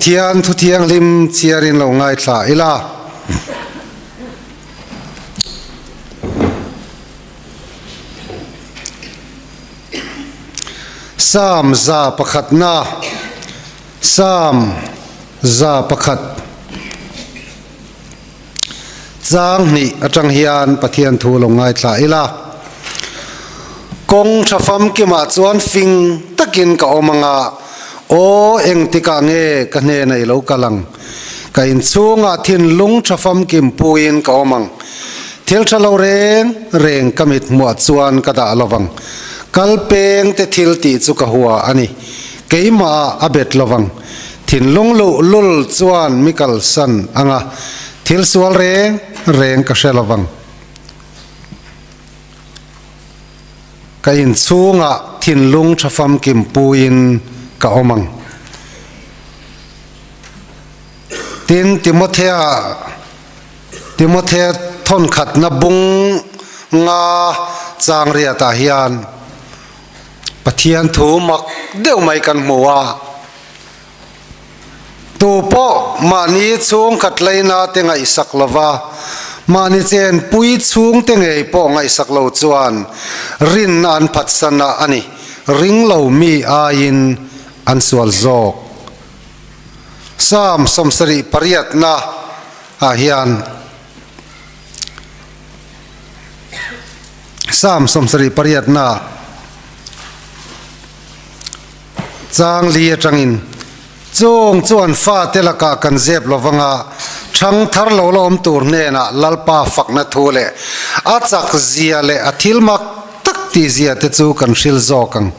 Pathian thu thianghlim chhiarin lo ngaithla ila. Psalm 100na Psalm 100 Chang hnih atang hian Pathian thu lo ngaithla ila. Kawng tha famkimah chuan fing takin ka awm anga, aw engtikah nge ka hnenah i lo kal ang? Ka inchhungah thinlung tha famkim puiin ka awm ang. Thil tha lo reng reng ka mit hmuah chuan ka dah lovang. Kal peng te thil tih chu ka hua a ni. Keimahah a bet lovang. Thinlung luh lul chuan mi kalsan anga thil sual reng reng ka hre lovang. Ka inchhungah thinlung tha famkim puiin ka awm ang. Tin, Timothea Timothea thawnkhatna bung nga chang riatah hian Pathian thu mak deuh mai kan hmu a. Tu pawh mahni chhungkhat leina te ngaihsak lova, mahni chenpui chhungte ngei pawh ngaihsak lo chuan rinna an phatsan a a ni. Ring lo mi aiin an sual zawk. Psalm 78 na ah hian Psalm 78 na Chang li atangin, Chung chuan fate lakah kan zep lo vanga, thang thar lo la awm tur hnenah Lalpa fakna thu leh a chak zia leh a thil mak tak tih zia te chu kan hril zawk ang.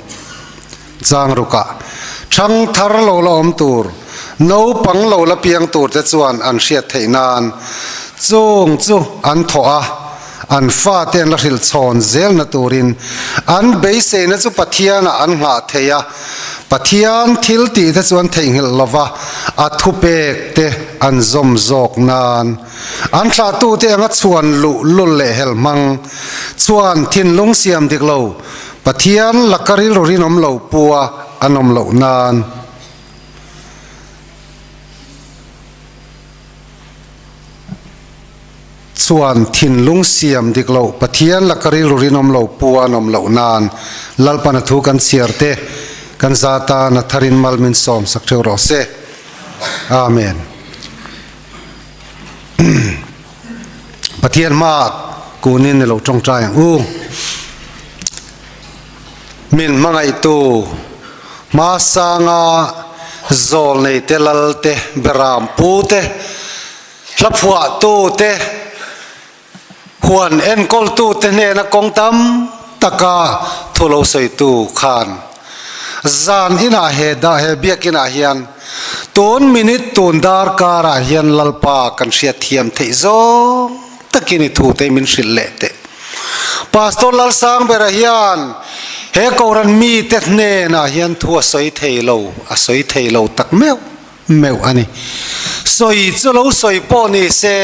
Chang rukah, Thang thar lo la awm tur, naupang lo la piang tur te chuan an hriat theih nan chung chu an thawh a, An fate an la hrilh chhawn zelna turin an beiseina chu Pathianah an nghah thei a, Pathian thil tihte chu an theihnghilh lova, a thupek te an zawm zawk nan. An thlahtute anga chhuan luh lul leh hel hmang chuan thinlung siam dik lo, Pathian laka rilru rinawm lo pua an awm loh nan. Chuan thinlung siam dik loh Pathian laka rilru rinawm lo pu an awm loh nan Lalpan a thu kan chhiar te kan za tan a tharin mal min sawm sak theuh rawh se. Amen. Pathian hma kunin ni lo tawngtai ang u. Min hmangaihtu hma sanga zawl nei te lal te beram pu te Hla phuahtute, huan enkawltute hnena kawng tam taka thu lo sawitu khan zan inah he dah he biakinah hian tun minute tun darkarah hian Lalpa kan hriatthiam theih zawng takin i thute min hrilh leh teh. Pastor Lalsangbera hian he Kohhran mite hnenah hian thu a sawi thei lo, a sawi thei lo tak meuh. Meuh a ni. Sawi chu lo sawi pawh ni se,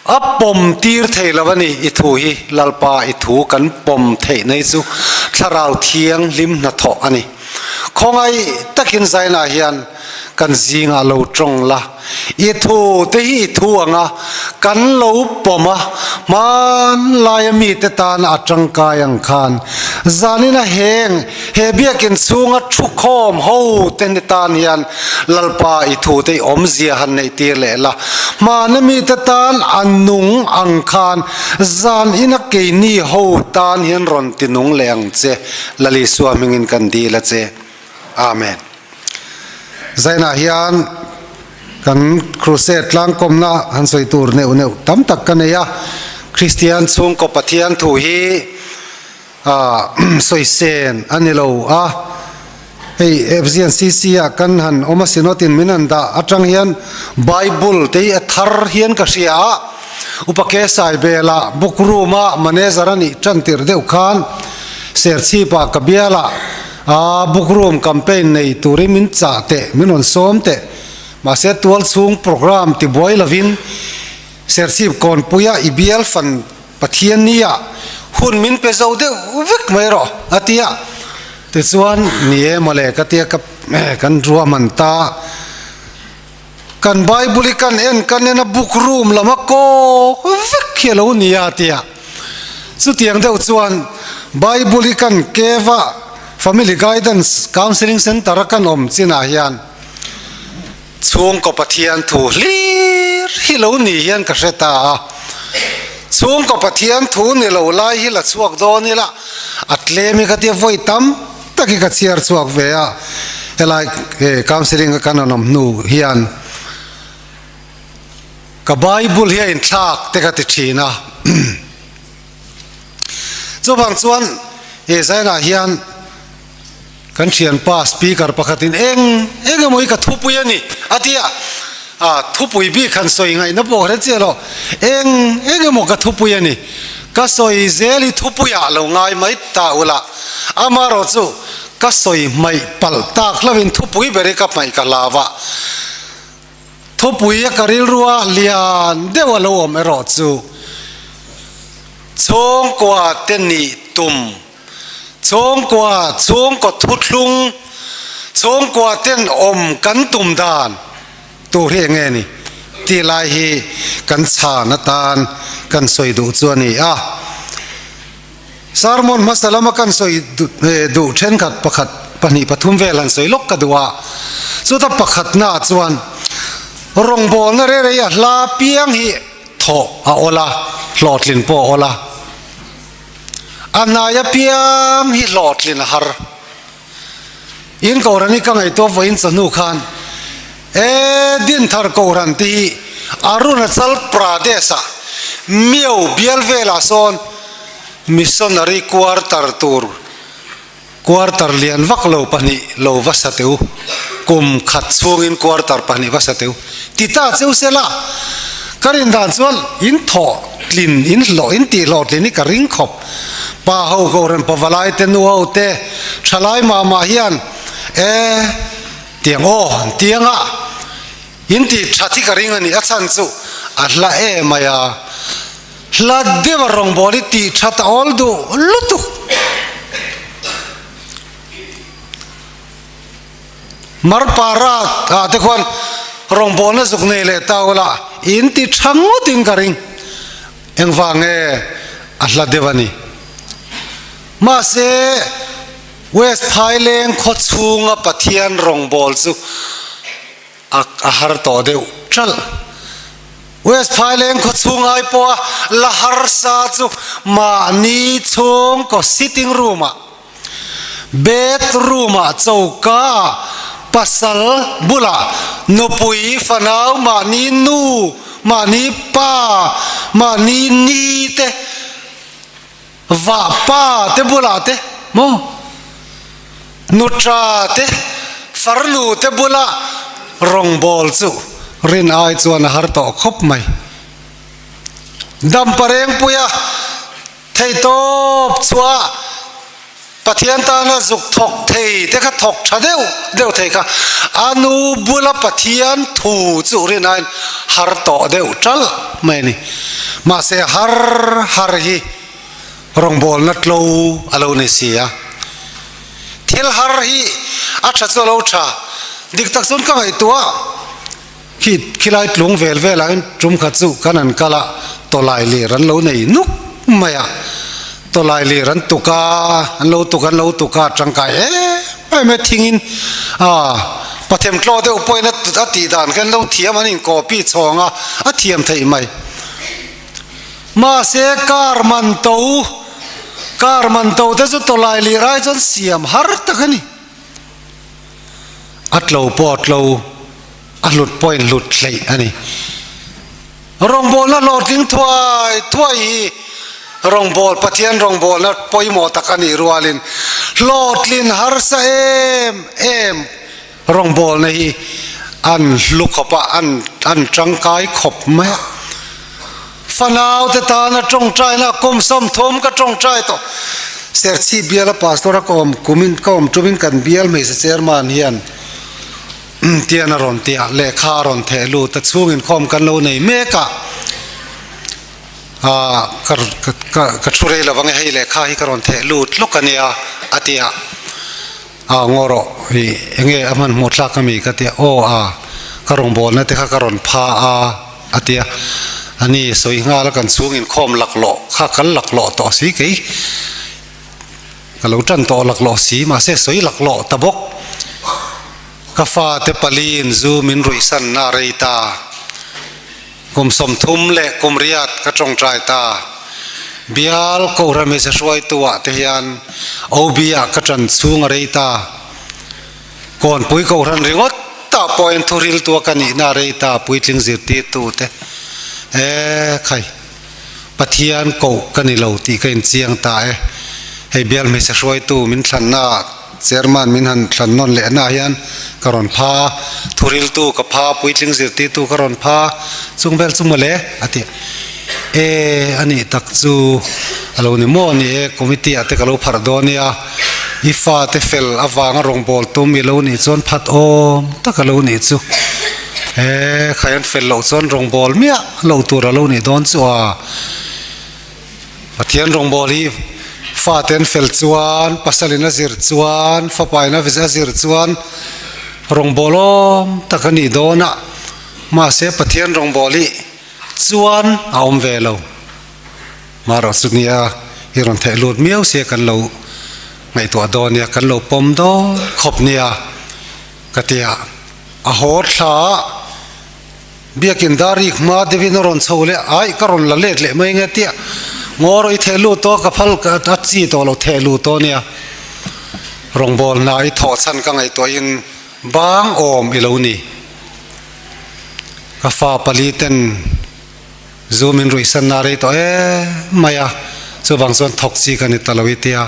a pawm tir thei lo a ni. I thu hi Lalpa i thu kan pawm theih nei chu Thlarau Thianghlim hnathawh a ni. Khawngaih takin Zainah hian kan zingah lo tawng la, i thu te hi i thu ang a, kan lo pawm a, hmanlaia mite tana a tangkai ang khan zanina heng He biakin chhunga thukhawm ho te ni tan hian Lalpa i thu te i awmzia han neih tir leh la. Hmana mite tan a nung ang khan zan ina keini ho tan hian rawn ti nung leh ang che. Lal Isua hmingin kan dil a che. Amen. Zainah hian kan crusade tlangkawmna han sawi tur neuh neuh tam tak ka nei a. Kristian chhungkaw Pathian thu hi A sawi sen a ni lo a, hei FGNCC ah kan han awm a Synod-in min han dah atang hian Bible te hi a thar hian ka hria a, Upa Ke Saibela book room-a manager a nih tan tirh deuh khan Serchhip-ah ka bialah a book room campaign nei turin min chah teh, min rawn sawm teh. Mahse tual chhung program tibuai lovin Serchhip kawnpuia i bial fan Pathian nia hun min pe zo deuh vek mai rawh a ti a, tichuan ni e mawle ka tia ka kan ruahman ta. Kan Bible hi kan en kan en a book room lam a kawk vek hi a lo ni a tia. Chutiang deuh chuan Bible hi kan keva Family Guidance Counselling Centre a kan awm chinah hian chhungkaw Pathian thu hlir hi lo ni hian ka hre ta a. Chhungkaw Pathian thu ni lo lai hi la chhuak dawn ila a tlem hi ka tia vawi tam tak hi ka chhiar chhuak ve a. Helai counselling a kan an awm hnu hian ka Bible hi a inthlak te ka ti thin a. Chuvang chuan he zainah hian kan thianpa speaker pakhatin eng eng emaw hi ka thupui a ni a ti a, ah thupui bik han sawi ngaihna pawh ka hre chiah lo, eng eng emaw ka thupui a ni, ka sawi zel hi thupuiah lo ngai mai ta ula, amaherawh chu ka sawi hmaih palh tak hlauhin thupui ber hi ka hmaih ka hlau a. Thupui a ka rilrua lian deuh a lo awm erawh chu chhungkua te nih tum, chhungkua chhungkaw thuthlung, chhungkua ten awm kan tum dan tur hi enge ni tih lai hi kan chhan atan kan sawi duh chu a ni a. Sermon hmasa lama kan sawi duh thenkhat pakhat pahnih pathum vel han sawi lawk ka duh a, chuta pakhatnaah chuan rawngbawlna rei rei a hla piang hi thawh a awl a, hlawhtlin pawh a awl a, a hnai apiang hi hlawhtlin a har. In Kohhran hi ka ngaihtuah vawiin chawhnu khan e Dinthar Kohhran te hi Arunachal Pradesh ah Miao bial velah sawn Missionary Quarter tur Quarter lian vak lo pahnih lo va sa teu kum khat chhungin Quarter pahnih va sa teu ti ta cheu sela ka rin dan chuan in thawh tlin in hlawh in tih hlawh tlin hi ka ring khawp. Pa ho Kohhran pavalai te nu ho te thalai mah mah hian e tiang aw an tiang a in tih that hi ka ring a ni a chhan chu a hla em mai a hla deuh a rawngbâwl hi tih that a awl duh lutuk. Marpara ah te khuan rawngbâwlna zuk nei leh ta ula in ti tha ngawtin ka ring. Engvang nge a hla deuh a ni. Mahse, West Phaileng khaw chhunga Pathian rawngbâwl chu a a har tawh deuh ṭalh. West Phaileng khaw chhung ai pawha la harsa chu mahni chhungkaw sitting room-ah, Bedroom-ah choka pasal bulah nupui fanau mahni nu, mahni pa, mahni ni te, vah pa te bulah te maw nutra te, farnu te bula rawngbâwl chu rin ai chuan a har tawh khawp mai. Damparengpuia. Theihtawp chhuah Pathian tana zuk thawk thei te kha thawk tha deuh deuh thei kha a nu bula Pathian thu chu rinain har tawh deuh ṭalh mai a ni. Mahse har har hi rawngbawlna tlo a lo ni si a. Thil har hi a ṭha chu a lo ṭha. Dik tak chuan ka ngaihtuah. Khi khilai tlung vel velah hian tum khat chu kan han kal a, tawlai lir an lo nei nuk mai a, tawlai lir an tuk a, an lo tuk an lo tuk a, tangkai em em e thingin ah pathem tlaw deuh pawhin a a tih dan khan lo thiam an in copy chhawng a, a thiam theih mai. Mahse car man to car man to te chu tawlai lir ai chuan siam har tak a ni. A tlo pawh a tlo, a hlut pawh in hlut hleih a ni. Rawngbawlna hlawhtling thuai thuai hi rawngbâwl, Pathian rawngbâwlna pawimawh tak a nih rualin hlawhtlin harsa em em rawngbâwlna hi an hlu khawp a, an an tangkai khawp mai a. Fanaute tana tawngtaina kum 30 ka tawngtai tawh. Serchhip biala pastor a ka awm kumin ka awm tumin kan bial hmeichhe chairman hian tian a rawn ti a, lehkha a rawn theh lut a, chhung inkhawm kan lo nei mek a, ah ka ka ka thu rei lovang e hei lehkha hi ka rawn theh lut lawk a nia a ti a. A ngaw rawh i enge a hmanhmawh thlak ami ka ti a, aw a. Ka rawngbawlna te kha ka rawn pha a, a ti a. A ni, sawi nghal a kan chhung inkhawm laklawh kha kan laklawh tawh si kei. Ka lo tan tawh laklawh si, mahse sawi laklawh ta bawk. Ka fate paliin zu min ruihsanna a rei ta. Kum 30 leh kum riat ka tawngtai ta. Bial Kohhran Hmeichhe hruaitu ah te hian OB ah ka tan chhung a rei ta. Kawnpui Kohhran ringawt ah pawhin thuriltu a ka nihna a rei ta puitling zirtirtu te e khai Pathian koh ka ni lo tih ka inchiang ta e. Hei Bial Hmeichhe hruaitu min thlanna ah Chairman min han thlan nawn leh naah hian ka rawn pha a, thuriltu ka pha, puitling zirtirtu ka rawn pha, chung vel chu mawle a ti. E, a nih tak chu a lo ni maw ni e, committee ah te ka lo pharh dawn nia, i fate fel avanga rawngbâwl tum i lo nih chuan phat awm tak a lo nih chu. E, khai an fel loh chuan rawngbâwl miah loh tur a lo nih dawn chu a. Pathian rawngbâwl hi fate an fel chuan, pasalin a zir chuan, fapain a zir chuan rawngbâwl awm tak a nih dawn a, mahse Pathian rawngbâwl hi chuan a awm ve lo. Marawh chu nia i rawn theih lut miau sia kan lo ngaihtuah dawn nia, kan lo pawm dawn khawp nia ka ti a, a haw thla a. Biakin dar rik hma deuhin a rawn chho leh aih ka rawn la let leh mai nge tia ngaw rawh i theh lut tawh ka phal ka a chi tawh lo theh lut tawh nia rawngbâwl hna i thawh chhan ka ngaihtuahin bang awm i lo ni ka fa pali ten zu min ruihsan na rei tawh em mai a chuvang chuan thawk chi ka ni ta lo i tia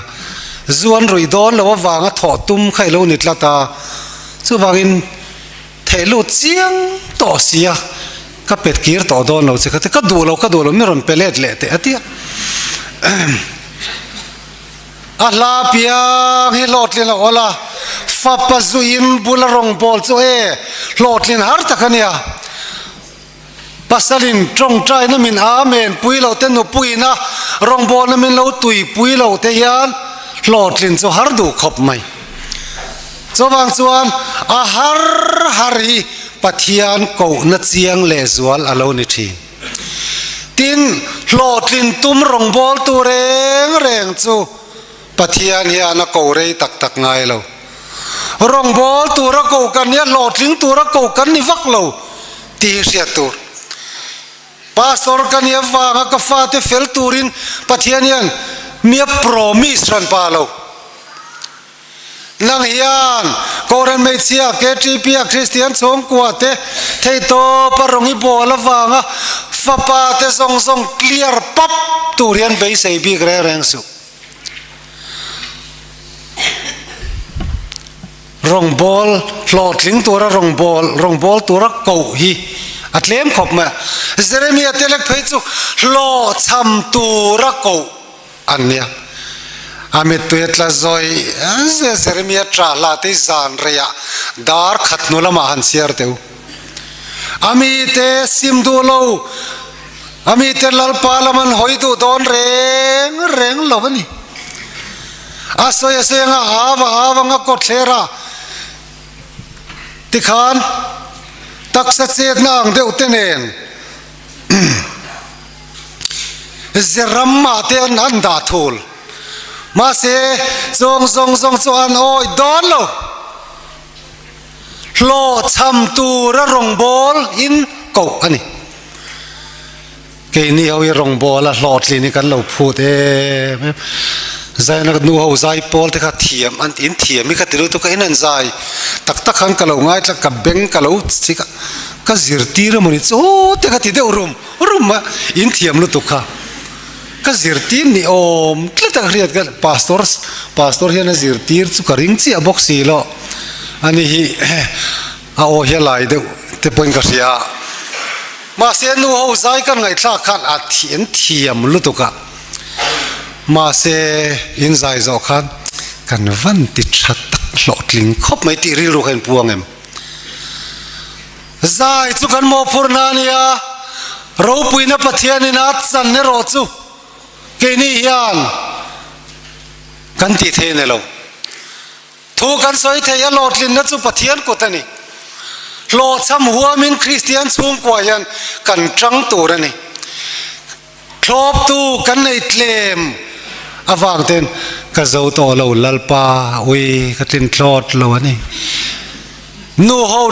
zu an ruih dawn loh avanga thawh tum kha i lo ni tlat a chuvangin. Theh lut chiang tawh sia, ka pet kir tawh dawn lo che kha ti, ka duh lo, ka duh lo, mi rawn pe let leh teh a tia. A hla piang hi hlawhtlin a awl a, fapa zuiin bula rawngbâwl chu e, hlawhtlin har tak a nia. Pasalin tawngtaina min amen pui lo te, nupuina rawngbawlna min lo tuipui lo te hian hlawhtlin chu har duh khawp mai. Chuvang chuan a har har hi Pathian kohna chiang lehzual a lo ni thin. Tin, hlawhtlin tum rawngbawltu reng reng chu Pathian hian a ko rei tak tak ngai lo. Rawngbâwl tura ko kan nia, hlawhtling tura ko kan ni vak lo tih hi hriat tur. Pastor ka nia vanga ka fate fel turin Pathian hian mi a promise hran pa lo. Nang hian Kohhran hmeichhia, KTP a Kristian chhungkua te theihtawp a rawng i bawl avanga fapa te zawng zawng clear pap tur hian beisei bik reng reng suh. Rawngbâwl hlawhtling tura rawngbâwl rawngbâwl tura koh hi a tlem khawp mai a. Jeremia te lek phei chu hlawhchham tura koh an nia. A mittui a tla zawih zia Jeremia ṭah hlah te hi zan reiah dar khat hnu lamah han chhiar teh u. A mite sim duh lo, a mite Lalpa lam an hawi duh dawn reng reng lo a ni. A sawi a sawi anga a va a vanga kawtthler a tikhan taksa chetna ang deuh te nen Zeram ah te an an dah thul. Mahse chawng zawng zawng chu an awih dawn lo. Hlawhchham tura rawngbâwl in koh a ni. Keini ho hi rawngbâwl a hlawhtlin hi kan lo phût em em. Zaina nu ho zai pâwl te kha thiam an in thiam hi ka ti lutuk a, in an zai tak tak khan ka lo ngaithla ka beng ka lo chik a, ka zirtîr emaw ni chu te ka ti deuh rum rum a, in thiam lutuk kha. Ka zirtir ni awm tlat a ka hriat ka pastor pastor hian a zirtir chu ka ring chiah bawk si lo ani hi a aw hi a lai deuh te pawhin ka hria a mahse nu ho zai kan ngaihthlak khan a an thiam lutuk a mahse in zai zawh khan kan van ti tha tak hlawhtling khawp mai tih rilru kha in puang em. Zai chu kan mawhphurhna a nia, ropuina Pathianin a chan erawh chu keini hian kan tih thei a ni lo. Thu kan sawi thei a hlawhtlinna chu Pathian kut a ni. Hlawhchham huamin Kristian chhungkua hian kan tang tur a ni. Thlawptu kan nei tlem avang ten ka zo tawh lo Lalpa ui ka tlin thlawt lo a ni. Nu ho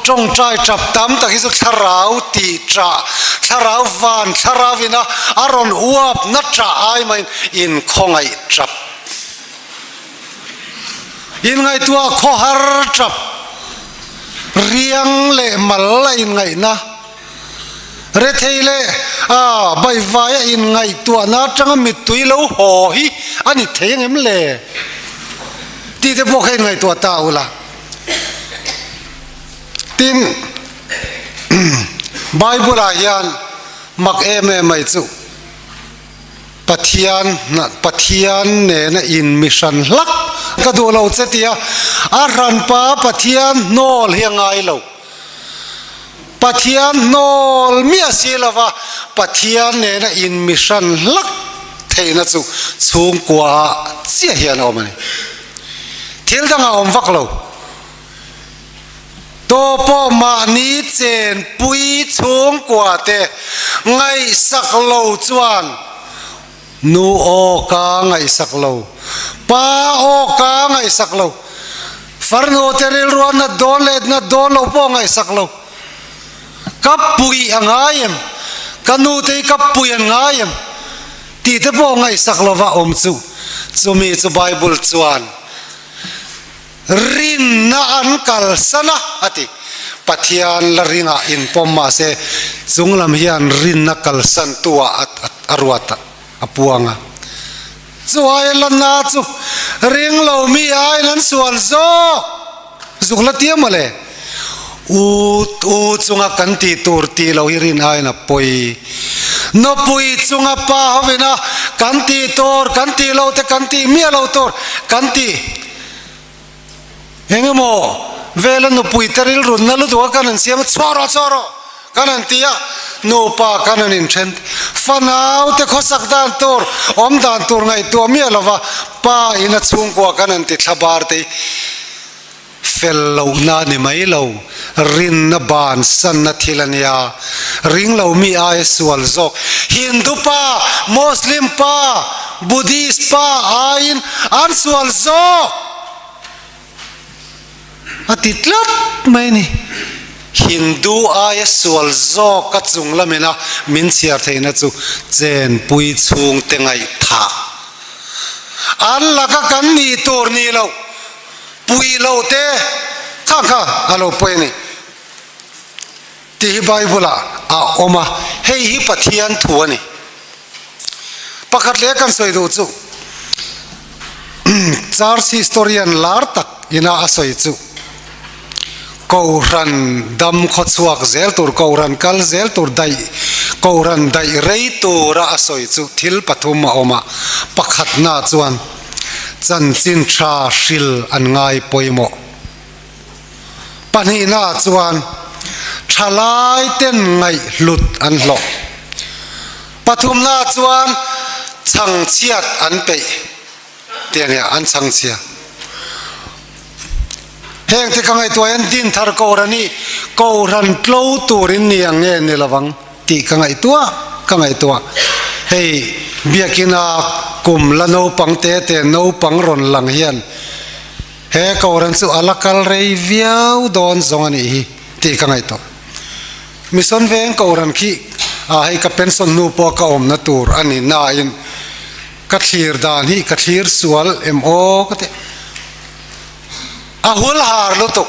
tawngtai tap tam tak hi chu thlarau tih tah, thlarau van thlarau ina a rawn uap na tah ai maiin inkhawngaih tap. Inngaihtuah khawhar tap riang leh mal a inngaihna. Rethei leh a baihvai a inngaihtuahna atanga mittui lo haw hi a ni thei ang em le? Tih te pawh kha inngaihtuah ta ula. Tin, Bible ah hian mak em em mai chu Pathian Pathian nena in mi hran hlak ka duh lo che tia a hranpa Pathian hnawl hi a ngai lo. Pathian hnawl miah si lova Pathian nena in mi hran hlak theihna chu chhungkua ah chiah hian a awm a ni. Thil dangah a awm vak lo. Tawh pawh mahni chenpui chhungkua te ngaihsak lo chuan nu aw ka ngaihsak lo, pa aw ka ngaihsak lo, farnu te rilru a nat dawn leh nat dawn lo pawh ngaihsak lo. Ka pui a ngai em? Ka nu te hi ka pui an ngai em? Tih te pawh ngaihsak lova awm chu chumi chu Bible chuan Rinna an kalsan a, a ti. Pathian la ringah inpawm mahse chunglam hian rinna kalsantu ah a ruat a, a puang a. Chu aia lanna chu ring lo mi aiin an sual zawk zuk la tia mawle. U u chunga kan tih tur tih lo hi rin aiin a pawi. Nupui chunga pa hovina kan tih tur kan tih lo te kan tih miah lo tur kan tih. Eng emaw vela nupui te rilrunna lutuk a kan han siam a, chhuah rawh chhuah rawh kan han ti a, nupa kan han inthen. Fanau te khawsak dan tur, awm dan tur ngaihtuah miah lova pa in a chhungkua kan han ti thla bar te hi fel lohna ni mai lo, rinna bansanna thil a nia. Ring lo mi aia sual zawk Hindu pa, Muslim pa, Buddhist pa aiin an sual zawk a ti tlat mai a ni. Hindu aia sual zawk a chung lamina min chhiar theihna chu chenpui chhungte ngaihthah an laka kan nih tur ni lo pui lo te kha kha a lo pawi a ni. Tih hi Bible ah a awm a, hei hi Pathian thu a ni. Pakhat leh kan sawi duh chu Church historian lar tak ina a sawi chu Kohhran dam khawchhuak zel tur, Kohhran kal zel tur daih, Kohhran daih rei tura a sawi chu thil pathum a awm a, pakhatna chuan chanchin tha hril an ngai pawimawh. Pahnihna chuan thalai ten ngaihhlut an hlawh. Pathumna chuan chhangchhiat an peih tih a nia, an chhangchhia. Heng te ka ngaihtuah hian Dinthar Kohhran hi Kohhran tlo turin ni ang nge ni lovang tih ka ngaihtuah ka ngaihtuah. Hei biakina kum la naupang te te naupang rawn lang hian He Kohhran chu a la kal rei viau dawn zawng a nih hi tih ka ngaihtuah. Mission veng Kohhran khi ah hei ka pension hnu pawh ka awmna tur a ni nain ka thlir dan hi ka thlir sual em aw ka ti. A hul har lutuk.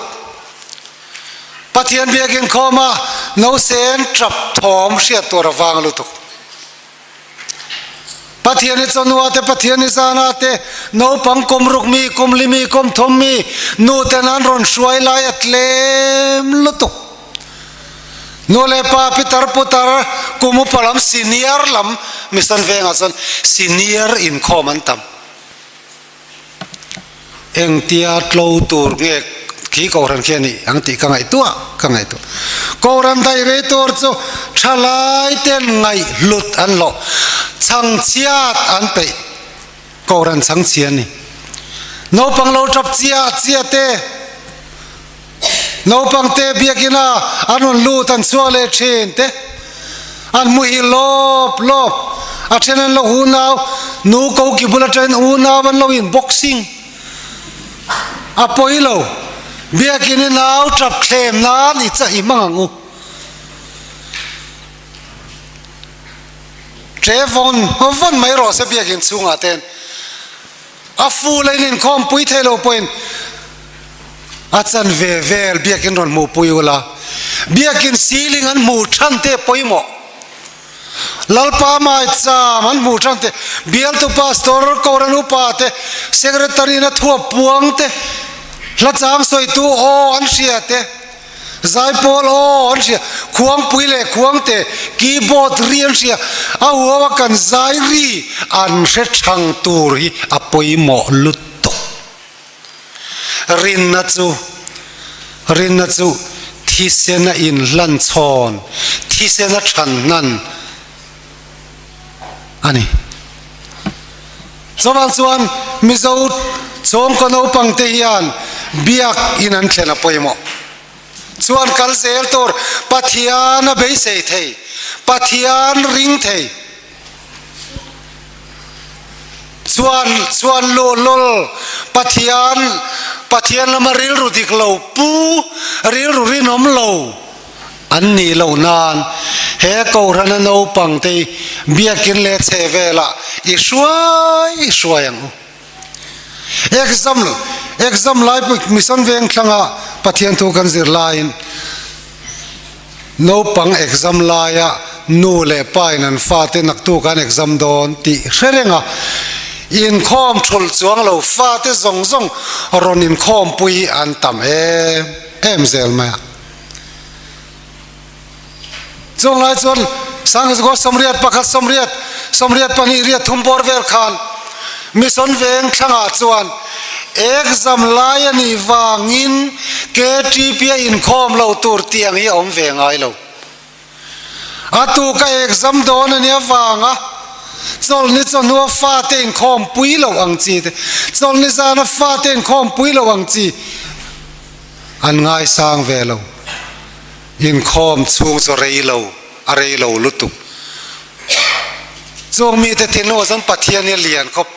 Pathian biakin khawma nausen tap thawm hriat tur a vang lutuk. Pathian i chawnua te, Pathian i zana te, naupang kum ruk mi, kum li mi, kum thum mi, nu ten an rawn hruai lai a tlem lutuk. Nu leh pa pitar putar kum upa lam senior lam mission vengah chuan senior inkhawm an tam. Engtia tlo tur nge khi Kohhran khi a nih ang tih ka ngaihtuah ka ngaihtuah. Kohhran daih rei tur chu thalai ten ngaihhlut an hlawh, chhangchhiat an peih. Kohhran chhangchhia a ni. Naupang lo tap chiah chiah te. Naupangte biakina an rawn lut an chhuak leh thin te an muhil lawp lawp a then an lo unau nu ko ki bul atangin unau an lo in boxing a pawi lo biakin i nau tap thlem nan i chah i hmang ang u. Tle vawn vawn mai rawh se biakin chhungah ten a fu la in inkhawm pui thei lo pawhin a chan ve vel biakin rawn hmuh pui ula biakin ceiling an hmuh than te pawimawh Lalpa maicham an hmuh than te bialtu pastor Kohhran upa te secretary na thuap puang te hla chang sawitu aw an hria te. Zaipawl aw an hria, khuangpui leh khuangte, keyboard ri an hria, a huau a kan zai ri an hre thang tur hi a pawimawh lutuk. Rinna chu, rinna chu thisena inhlan chhawn, thisena than hnan a ni. Chuvang chuan Mizo chhawngkaw naupang te hian biak in an thlen a pawimawh. Chuan kal zel tur Pathian a beisei thei, Pathian ring thei. Chuan chuan luhlul Pathian Pathian lama rilru dik lo pu, rilru rinawm lo. An nih loh nan he Kohhrana naupangte hi biakin leh chhe velah i hruai i hruai ang u. Exam exam lai pawh mission veng thlanga Pathian thu kan zir laiin naupang exam laia nu leh pa in an fate naktuk an exam dawn tih hre reng a, inkhawm thulh chuang lo fate zawng zawng rawn inkhawmpui an tam em em zel mai a. Chung lai chuan Sangzgo 81 80 82 riat thum bawr vel khan Mission Veng thlangah chuan exam lai a nih vangin KTP a inkhawm lo tur tih ang hi a awm ve ngai lo. A tuka exam dawn a nih avanga chawlhni chawhnua fate inkhawm pui loh ang chi te, chawlhni zana fate inkhawm pui loh ang chi, An ngaisang ve lo. Inkhawm chhung chu rei lo, a rei lo lutuk. Chung mite thinlungah chuan Pathian hi a lian khawp.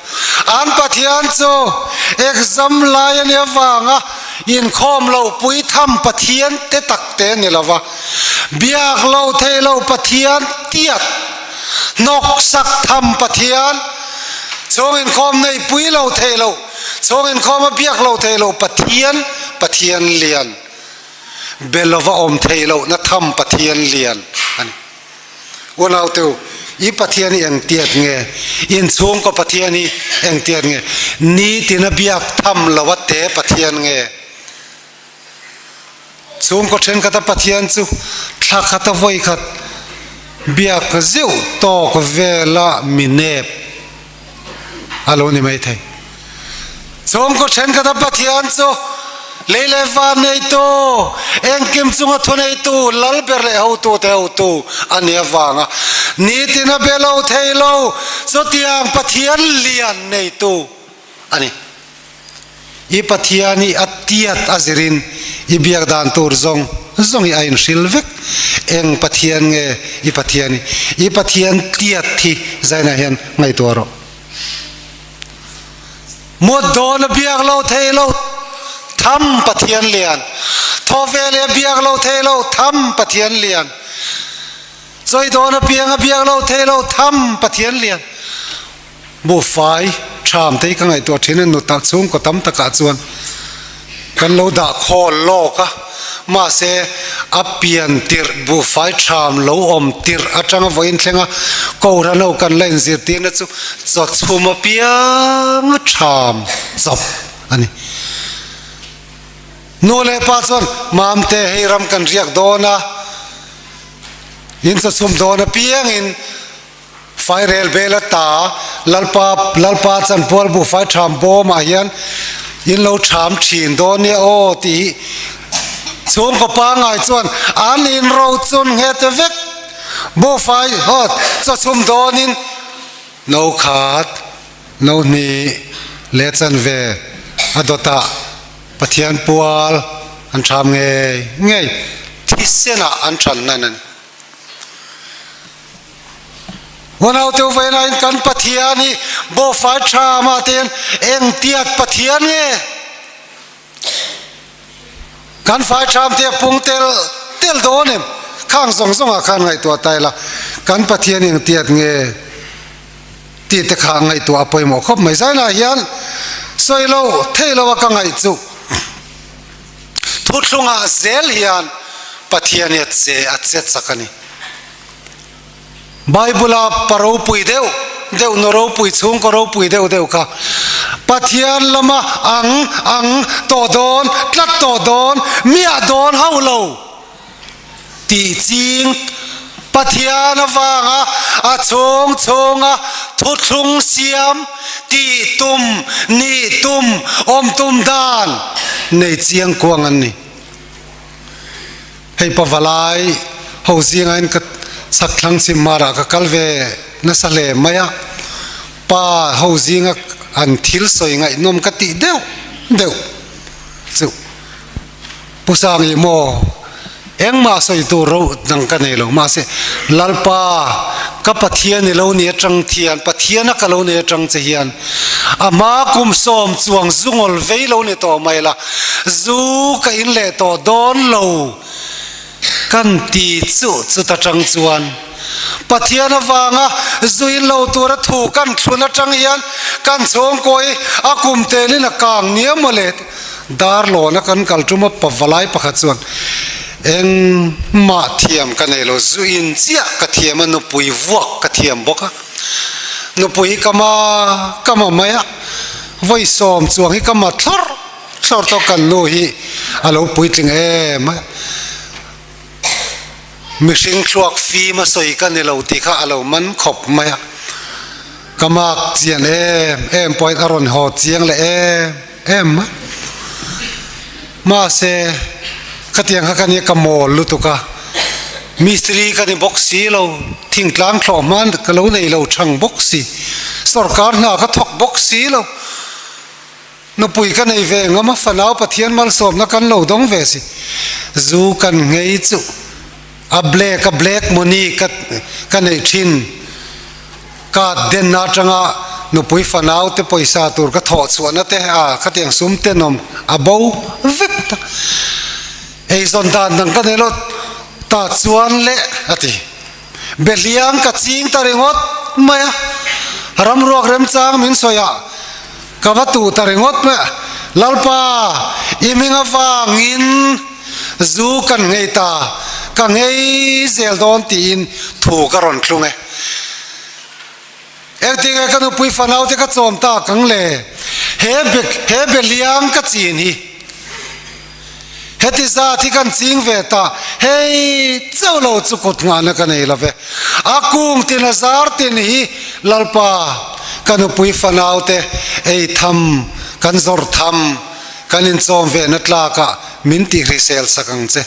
An Pathian chu exam lai a nih avanga inkhawm lo pui tham Pathian te tak te a ni lo va. Biak lo theih lo Pathian tiat, hnawksak tham Pathian, chung inkhawm neih pui lo theih lo. Chhawng inkhawm a biak lo thei lo Pathian, Pathian lian. Be lova awm thei loh na tham Pathian lian a ni. Unauteu, i Pathian hi engtiat nge? Inchhungkaw Pathian hi engtiat nge? Nitin a biak tham lo a te Pathian nge? Chhungkaw thenkhat a Pathian chu thla khat a vawi khat biak zeuh tawk vela mi nep a lo ni mai thei. Chhungkaw thenkhat a Pathian chu lei leh van neitu, engkim chunga thuneitu, lal ber leh hotu te hotu a ni avanga nitin a be lo thei lo, chutiang Pathian lian neitu a ni. I Pathian hi a tiat a zirin i biak dan tur zawng zawng hi a inhril vek. Eng Pathian nge i Pathian hi? I Pathian tiat hi zainah hian ngaihtuah rawh. Mut dawn a biak lo thei lo tham Pathian lian, thaw veleh a biak lo thei lo tham Pathian lian, chawi dawn apiang a biak lo thei lo tham Pathian lian. Buhfai ṭham te hi ka ngaihtuah ṭhin a, nuta chhungkaw tam takah chuan kan lo dah khawl lawk a, mahse a pian tirh buhfai ṭham lo awm tirh aṭanga vawiin thleng a, Kohhran ho kan la inzirtirna chu chaw chhum apianga ṭham chawp a ni. Nu leh pa chuan Mamte hei ram kan riak dawn a, in chaw chhum dawn apiangin, Fairel bel a ta, Lalpa, Lalpa chanpual buhfai ṭham bawmah hian in lo ṭham ṭhin dawn nia aw tih chhungkaw pangngai chuan an inrochun nghet vek. Buhfai hawt chawchhum dawnin no khat, no hnih leh chanve a dawtah Pathian pual. an ṭham ngei ngei, thisenah an ṭhan hnan a ni. Unaute uvainain kan Pathian hi bawhfai ṭha mah tein engtiat Pathian nge? Kan fai ṭham te a pung tel tel dawn em? Khang zawng zawngah khan ngaihtuah ta ila, kan Pathian engtiat nge tih te kha ngaihtuah a pawimawh khawp mai. Zainah hian sawi lo thei lo a ka ngaih chu thuthlungah zel hian Pathian hi a che a che chak a ni. Bible-a pa ropui deuh deuh, nu ropui, chhungkaw ropui deuh deuh kha Pathian lama ang ang tawh dawn, tlat tawh dawn, miah dawn hauh lo tih ching Pathian avanga a chhung chhunga thuthlung siam tih tum, nih tum, awm tum dan nei chiang kuang an ni. Hei pavalai ho zingain ka chhak thlang chim marah ka kal ve nasa hle mai a, pa ho zinga an thil sawi ngaihnawm ka tih deuh deuh chu Pu Sangi maw engmah sawi tur ro dang ka nei lo mahse Lalpa ka Pathian i lo ni atang thian Pathiana ka lo nei atang che hian a hma kum sawm chuang zungawl vei lo ni tawh mai la Zu ka in leh tawh dawn lo kan ti chu chuta tang chuan Pathian avanga zu in lo tura thu kan thlun atang hian kan chhungkaw hi a kum telin a kang nia maw le Darlawna kan kal tum a pavalai pakhat chuan engmah thiam ka nei lo zu in chiah ka thiam a nupui vuak ka thiam bawk a nupui hi ka ma ka ma mai a vawi sawm chuang hi ka ma thlawrh Thlawr tawk kan nu hi a lo puitling em a, mihring thluak fim a sawi ka ni lo tih kha a lo man khawp mai a, ka mak chian em em pawhin a rawn haw chiang leh em em a, mahse khatiang kha ka nia ka mawl lutuk a, mistiri ka ni bawk si lo, thingtlang thlawh hman ka lo nei lo thang bawk si, sawrkar hna ka thawk bawk si lo. Nupui ka nei ve ngam a, fanau Pathian malsawmna kan lo dawng ve si. Zu kan nghei chu a black a black money ka ka neih thin. Card denna atanga nupui fanau te pawisa tur ka thawh chhuahna te a khatiang sum tenawm a bo vek ta. Eizawn dan dang ka nei lo ta chuan le a ti. Behliang ka ching ta ringawt mai a, ramruak remchang min sawi a, ka va tuh ta ringawt mai a, Lalpa, i hming avangin zu kan nghei ta, ka nghei zel dawn tiin thu ka rawn thlung e. Engtinge ka nupui fanaute ka chawm tak ang le? He he behliang ka chin hi. Heti zat hi kan ching ve ta, hei chauh lo chu kut nghahna ka nei lo ve. A kung tin a zar tin hi Lalpa ka nupui fanaute ei tham, kan zawrh tham, kan inchawm ve na tlakah min tihrisel sak ang che.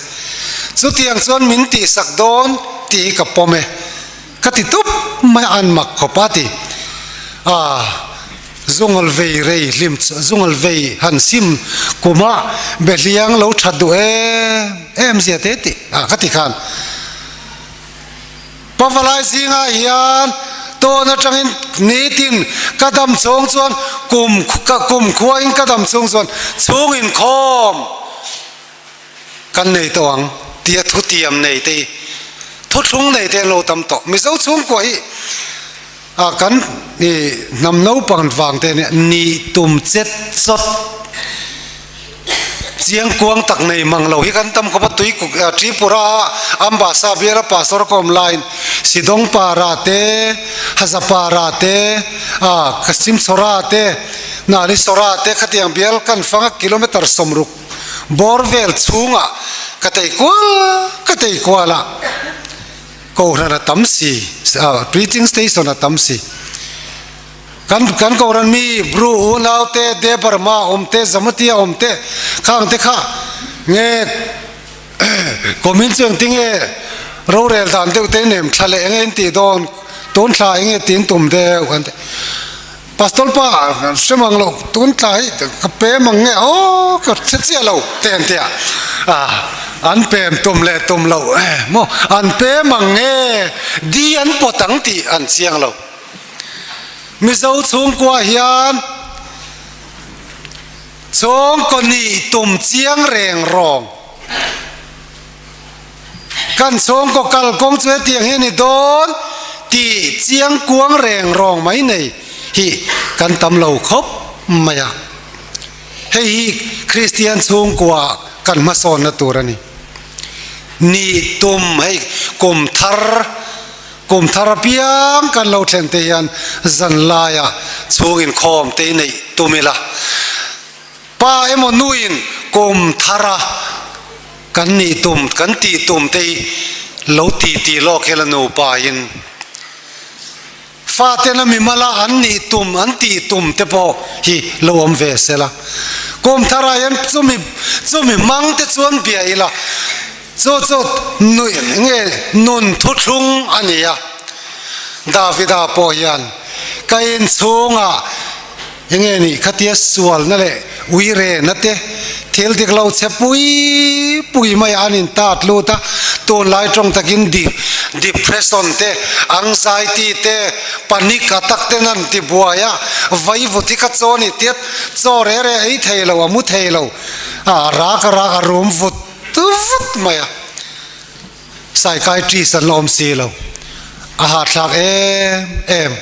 Chutiang chuan min tihsak dawn tih hi ka pawm e. Ka ti tup mai a, an mak khawp a ti. A zungal vei rei hlim zungal vei han sim kuma behliang lo that duh em em zia te ti a ka ti khan. Pavalai zingah hian tawn atangin nitin ka dam chhung chuan kum kum khuain ka dam chhung chuan chhung inkhawm Kan nei tawh ang tia thutiam nei te hi thuthlung nei te an lo tam tawh. Mizo chhungkua hi a kan i hnam naupang vang te nia nih tum chet chawt chiang kuang tak nei mang lo hi kan tam khawp a tui kuk Tripura a Ambassa biala pastor ka awm laiin Sidawng para te Hazapara te a Kasimsora te Nalisora te khatiang bial kan fang a kilometer 60 Bawr vel chhungah ka tei kual ka tei kual a, Kohhran a tam si, preaching station a tam si. Kan kan Kohhran mi Bru unau te, Debarma awm te, Zamatia awm te, khang te kha nge Komin chu engtinge rorel dan deuh te nem thla leh enge in tih dawn, tun thla enge tin tum deuh kan ti. Pastor pa hre mang lo tun tlai ka pem ang nge aw ka hre chiah lo te an tia a an pem tum leh tum lo maw an pem ang nge di an pawt ang tih an chiang lo Mizo chhungkua hian chhungkaw nih tum chiang reng rawng. Kan chhungkaw kalkawng chu hetiang hi a ni dawn tih chiang kuang reng rawng mai nei hi kan tam lo khawp mai a. Hei hi Kristian chhungkua kan hmasawnna tur a ni. Nih tum hei kum thar kum thar apiang kan lo thlen te hian zan laia chhung inkhawm te neih tum ila. Pa emaw nuin kum thara Kan nih tum, kan tih tum te hi lo ti ti lawk hian a nupa in faten a mimala an nih tum, an tih tum te pawh hi lo awm ve se la. Kum tharah hian chumi chumi hmang te chuan bia ila, chu chu nuih nge nun thuthlung a ni a. Davida pawh hian ka inchhungah Enge nih khatia sualna leh uirena te thil dik lo chhe pui pui mai an in tat lut a, tunlai tawng takin depression te, anxiety te, panic attack ten an ti buai a, vaivut hi kha chaw ni tiat chaw re re ei thei lo a mu thei lo a rak a rak a rum vut vut mai a, psychiatrist an la awm si lo a hahthlak em em.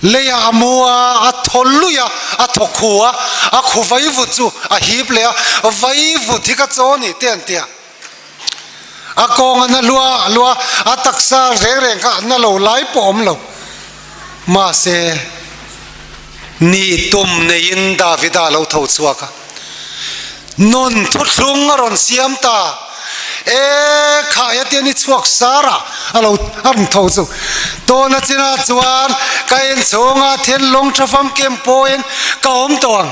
Leiah a mu a, a thaw lui a, a thaw khu a, a khu vaivut chu a hip leh a, vaivut hi ka chaw ni te an ti a. A kawng a na lua lua, a taksa reng reng kha a na lo lai pawh awm lo. Mahse, ni tum neiin Davida a lo tho chhuak a. Nun thuthlung a rawn siam ta. E khai a tian i chhuak sar a, a lo a rawn tho chu. Tawna chinah chuan ka inchhunga thinlung tha famkim pawhin ka awm tawh ang.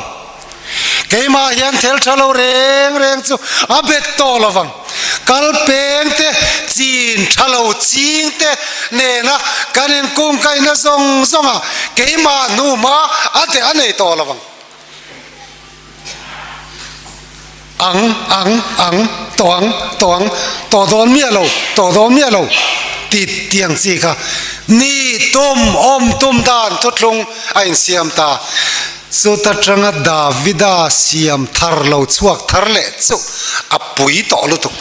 Keimah hian thil tha lo reng reng chu a bet tawh lo vang. Kal peng te, chin tha lo ching te nena kan inkungkaihna zawng zawngah keimah hnuhma a teh a nei tawh lo vang. Ang, ang, ang, tawng, tawng, tawh dawn miah lo, tawh dawn miah lo tih tiang chi kha ni tum, awm tum dan thuthlung a insiam ta. Chuta tanga Davida siam thar lo chhuak thar leh chu a pui tawh lutuk.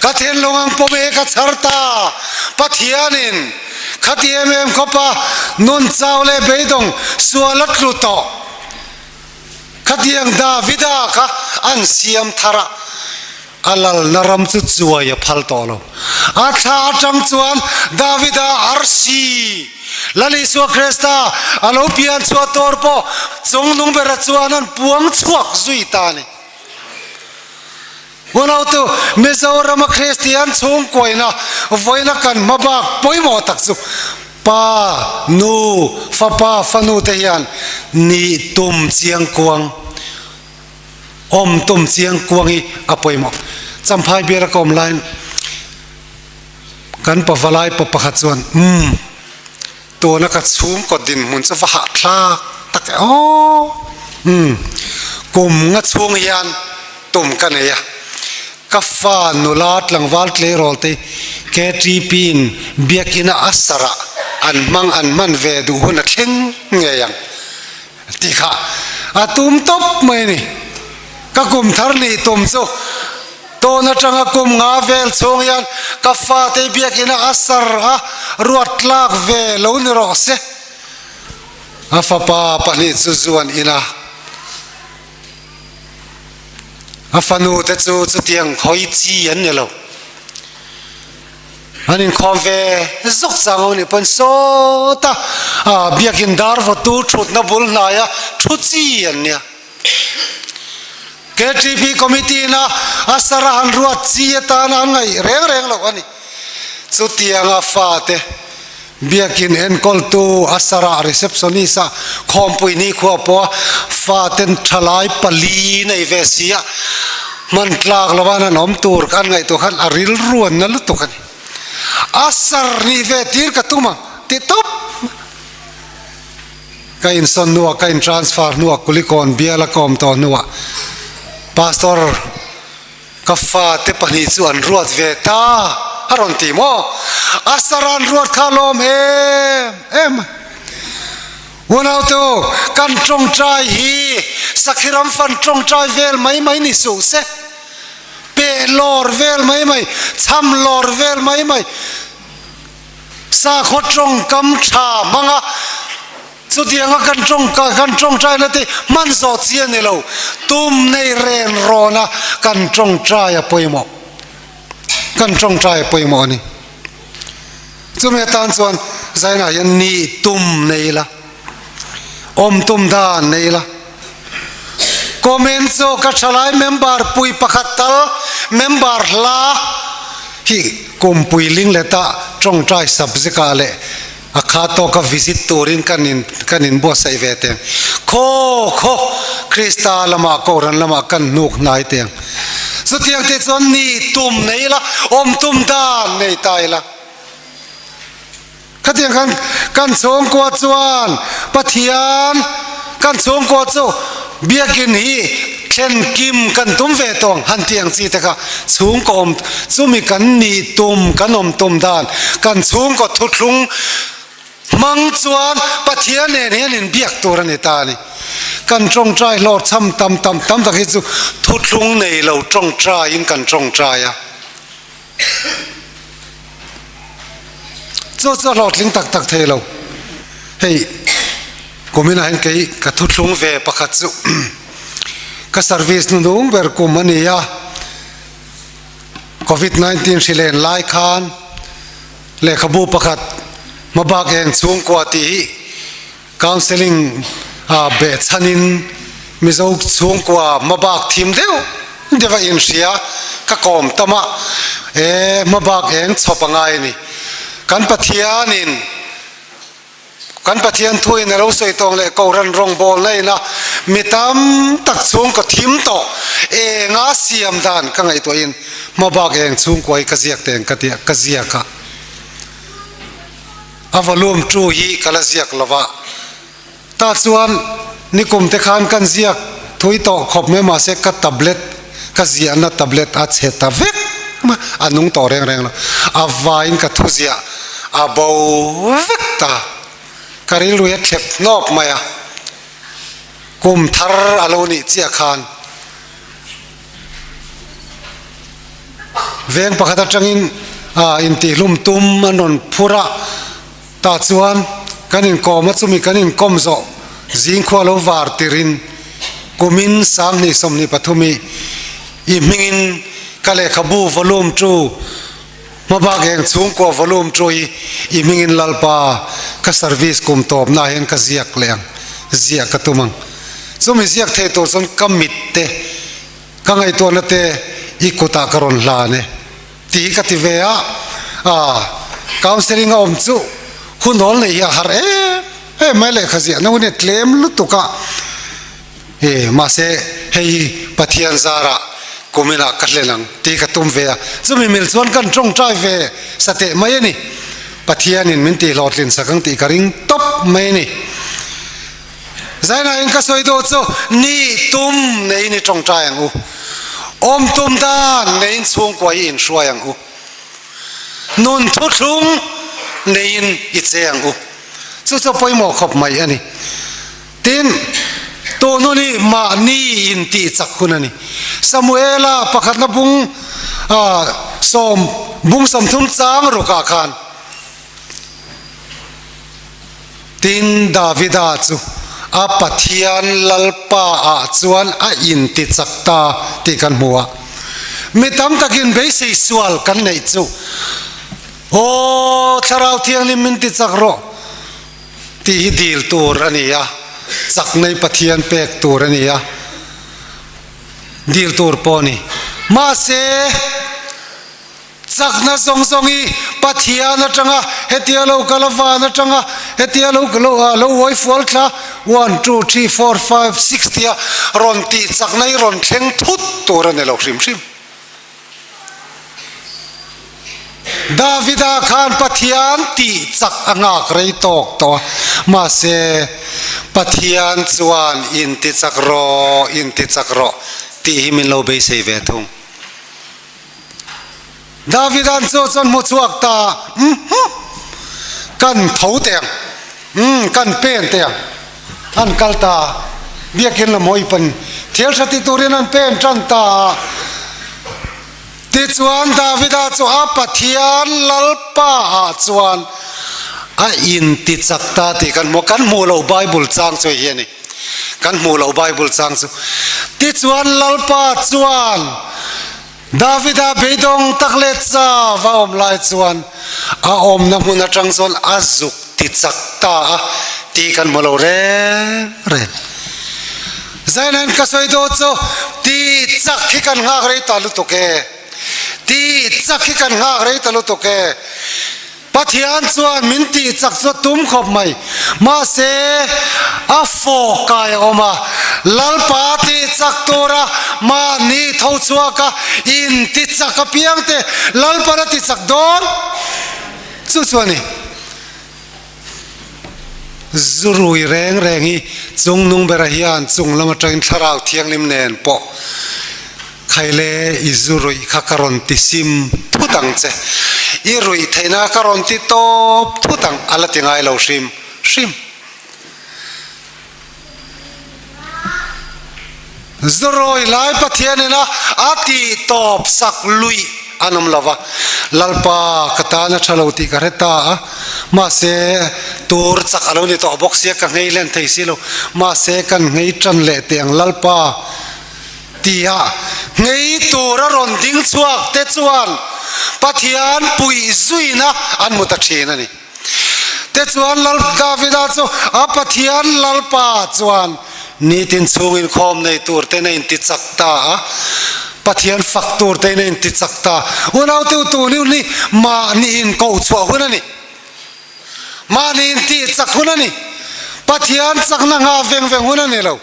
Ka thinlung ang pawm e ka chhar ta, Pathianin khati em em khawpa nun chau leh beidawng sual a tlu tawh. Khatiang Davida kha an siam thar a, a lalna ram chu chuai a phal tawh lo. A thla atang chuan Davida arsi, Lal Isua Krista a lo pian chhuah tur pawh chungnung bera chuan an puang chhuak zui ta a ni. Unautu, Mizorama Kristian chhungkuaina vawiina kan hma bak pawimawh tak chu Pa, Nu, Fapa, Fanu te hian nih tum chiang kuang, awm tum chiang kuang hi a pawimawh. Champhai bial a ka awm laiin kan pavalai pa pakhat chuan, Umm, tuna ka chhungkaw dinhmun chu va hahthlak tak e aw, umm, kum nga chhung hian tum ka nei a, ka fa nula tlangval tleirawl te KTP in biakina a sarah an hmang an hman ve duh hun a thleng ngei ang tih kha a tum tawp mai a ni. Ka kum thar nih tum chu tawn atanga kum nga vel chhung hian ka fate biakina a sar a ruat tlak ve lo ni rawh se. A fapa pahnih chu zuan ina. A fanu te chu chutiang hawi chi an ni lo. An inkhawm ve zawk chang ho nih pawn sawta biakin dar vawtu thutna bul hnaia thu chi an nia. KTP committee ina a sara han ruat chi atana an ngaih reng reng loh a ni. Chutianga fate Biakin enkawltu a sarah receptionist a khawmpui nikhua pawha faten thalai pali nei ve si a, hman tlak lovan an awm tur khan ngaihtuah khan a rilruanna lutuk a ni. A sar nih ve tir ka tum ang ti tawp. Ka insawn hnuah, ka intransfer hnuah Kulikawn biala ka awm tawh hnuah Pastor ka fate pahnih chu an ruat ve ta a rawn ti maw? A saran ruat kha a lawm em em a. Unautu, kan tawngtai hi Sakhi ram fan tawngtai vel mai mai ni suh se. Peh lawr vel mai mai, chham lawr vel mai mai, sakhaw tawngkam tha hmanga chutianga kan tawngka kan tawngtaina te hman zawh chi a ni lo. Tum nei ren rawna kan tawngtai a pawimawh. Kan tawngtai a pawimawh a ni. Chumi atan chuan zainah hian nih tum nei ila, awm tum dan nei ila. Comment chu ka thalai member pui pakhat tal member hla hi kumpui ling leta tawngtai subject ah leh a kha tawka visit turin kan in kan inbuatsaih ve teng. Khaw khaw Krista lamah Kohhran lamah kan hnuk hnai teng. Chutiang te chuan ni tum nei ila, awm tum dan nei ta ila. Khatiang khan kan chhungkua chuan Pathian kan chhungkua chu biakin hi thlen kim kan tum ve tawng han tih ang chi te kha chhungkaw awm chumi kan nih tum kan awm tum dan kan chhungkaw thuthlung hmang chuan Pathian nen hian inbiak tur a ni ta a ni. Kan tawngtai hlawr chham tam tam tam tak hi chu thuthlung nei lo tawngtaiin kan tawngtai a. Chu chu a hlawhtling tak tak thei lo. Hei kuminah hian kei ka thuthlung ve pakhat chu ka service hnunung ber kum a ni a, Covid 19 hri len lai khan lehkhabu pakhat hmabak eng chhungkua tih hi Counselling ah behchhanin Mizo chhungkua hmabak thim deuh deuh a inhria ka kawm tam a, e hmabak eng chhawp a ngai a ni. Kan Pathianin kan Pathian thuin a lo sawi tawng leh Kohhran rawngbawlna ina mi tam tak chhungkaw thim tawh enga siam dan ka ngaihtuahin hmabak eng chhungkua hi ka ziak teng ka tia ka ziak a. A volume two hi ka la ziak lo va, tah chuan nikum te khan kan ziak thui tawh khawp mai mahse ka tablet ka ziahna tablet a chhe ta vek mai a nung tawh reng reng lo, a vaiin ka thu ziah a bo vek ta, ka rilru hi a thlep hnawk mai a, kum thar a lo nih chiah khan Veng pakhat atangin ah intihlum tum an rawn phur a, tah chuan kan inkawm a chumi kan inkawm zawh zingkhua lo var tirin kumin 20 23 i i hmingin ka lehkhabu volume two hmabak eng chhungkua volume two hi i hmingin Lalpa ka service kum tawpna ah hian ka ziak leh ang ziah ka tum ang chumi ziak thei tur chuan ka mit te Ka ngaihtuahna te i kutah ka rawn hlan e tih hi ka ti ve a, ah counselling a awm chu hun hawl neih hi a har em em mai lehkha ziahna hun hi a tlem lutuk a, e mahse hei hi Pathian zarah kuminah ka hlen ang tih ka tum ve a, chumi mil chuan kan tawngtai ve sateh mai a ni, Pathianin min tihhlawhtlin sak ang tih ka ring tawp mai a ni. Zainain ka sawi duh chu ni tum neiin i tawngtai ang u, awm tum dan neiin chhungkua i inhruai ang u, nun thuthlung neiin i che ang u. Chu chu pawimawh khawp mai a ni. Tin, tun hun hi mahni intih chak hun a ni. Samuela pakhatna bung sawm bung 30 chang rukah khan, Tin, Davida chu a Pathian Lalpa ah chuan a inti chak ta tih kan hmu a. Mi tam takin beisei sual kan neih chu, Aw, Thlarau Thianghlim min ti chak rawh tih hi dil tur a ni a, chak nei Pathian pek tur a ni a, dil tur pawh a ni. Mahse, Chakna zawng zawng hi Pathian atanga hetia lo kal a van atanga hetia lo lo lo uai fual thla one two three four five six tia rawn tih chakna hi rawn thleng thut tur a ni lo hrim hrim. Davida khan Pathian tih chak a nghak rei tawk tawh a, mahse Pathian chuan inti chak rawh, inti chak rawh tih hi min lo beisei ve thung. Davida'n chu chuan hmu chhuak ta, Umm, kan tho teh ang, umm, kan pen teh ang. An kal ta, biakin la mawi pan thil tha ti turin an pen tan ta a. Tichuan Davida chu a Pathian Lalpa ah chuan a inti chak ta tih kan hmu a, kan hmuh loh Bible chang chu hei hi a ni, kan hmuh loh Bible chang chu. Tichuan Lalpa chuan Davida beidawng tak leh chau a awm lai chuan a awmna hmun atang chuan a zuk ti chak ta a tih kan hmu lo reng reng. Zainain ka sawi dawn chu ti chak hi kan nghak rei ta lutuk e, ti chak hi kan nghak rei ta lutuk e. Pathian chuan min tih chak chu a tum khawp mai. Mahse, a fawh kai a awm a, Lalpa tih chak tura mahni tho chhuak a inti chak apiang te Lalpan a ti chak dawn chu chu a ni. Zu rui reng reng hi chung nung bera hian chung lam atangin thlarau thianghlim nen pawh Khaile i zu ruih kha ka rawn ti sim thut ang che, i ruih theihna ka rawn ti tawp thut ang a la ti ngai lo hrim hrim. Zu rawi lai Pathianin a a tih tawp sak luih an awm lo va, Lalpa ka tan a tha lo tih ka hre ta a, mahse tur chak a lo ni tawh bawk sia ka nghei hlen thei si lo, mahse kan nghei tan leh teh ang Lalpa tia nghei tur a rawn ding chhuak te chuan Pathian puih zuina an hmu ta thin a ni. Tichuan Lal Davida chu a Pathian Lalpa chuan nitin chhung inkhawm nei tur tein a inti chak ta a, Pathian fak tur tein a inti chak ta. Unaute u tun hi mahni inkoh chhuah hun a ni. Mahni intih chak hun a ni. Pathian chakna nghah veng veng hun a ni lo.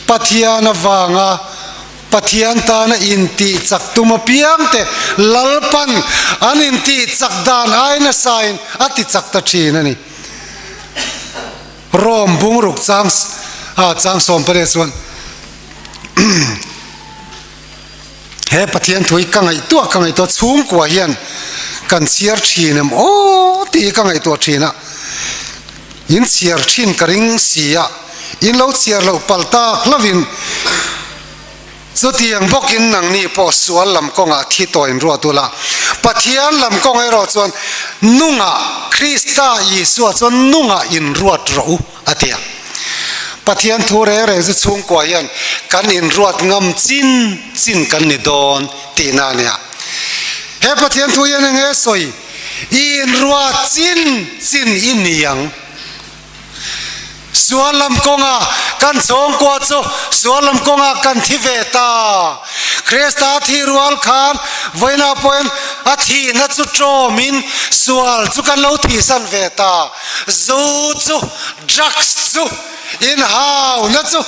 Pathian avanga Pathian tana intih chak tum apiangte Lalpan an intih chak dan ai nasain a ti chak ta thin a ni. Rome bungruk chang chang sawmpale chuan he Pathian thu hi ka ngaihtuah ka ngaihtuah chhungkua hian kan chhiar thin em aw tih hi ka ngaihtuah thin a. In chhiar thin ka ring si a, in lo chhiar loh palh tak hlauhin chutiang bawkin nangni pawh sual lam kawngah thi tawh in ruat ula. Pathian lam kawng erawh chuan nungah Krista Isua chuan nungah in ruat rawh u a ti a. Pathian thu reng reng chu chhungkua hian kan in ruat ngam chin chin kan ni dawn tihna a nia. He Pathian thu hian eng nge sawi? I inruat chin chin i ni ang. Sual lam kawnga kan chhawngkua chu sual lam kawnga kan thi ve ta. Krista thih rual khan vawiinah pawhin a thihna chu tawmin sual chu kan lo thihsan ve ta. Zu chu, drugs chu, inhauna chu.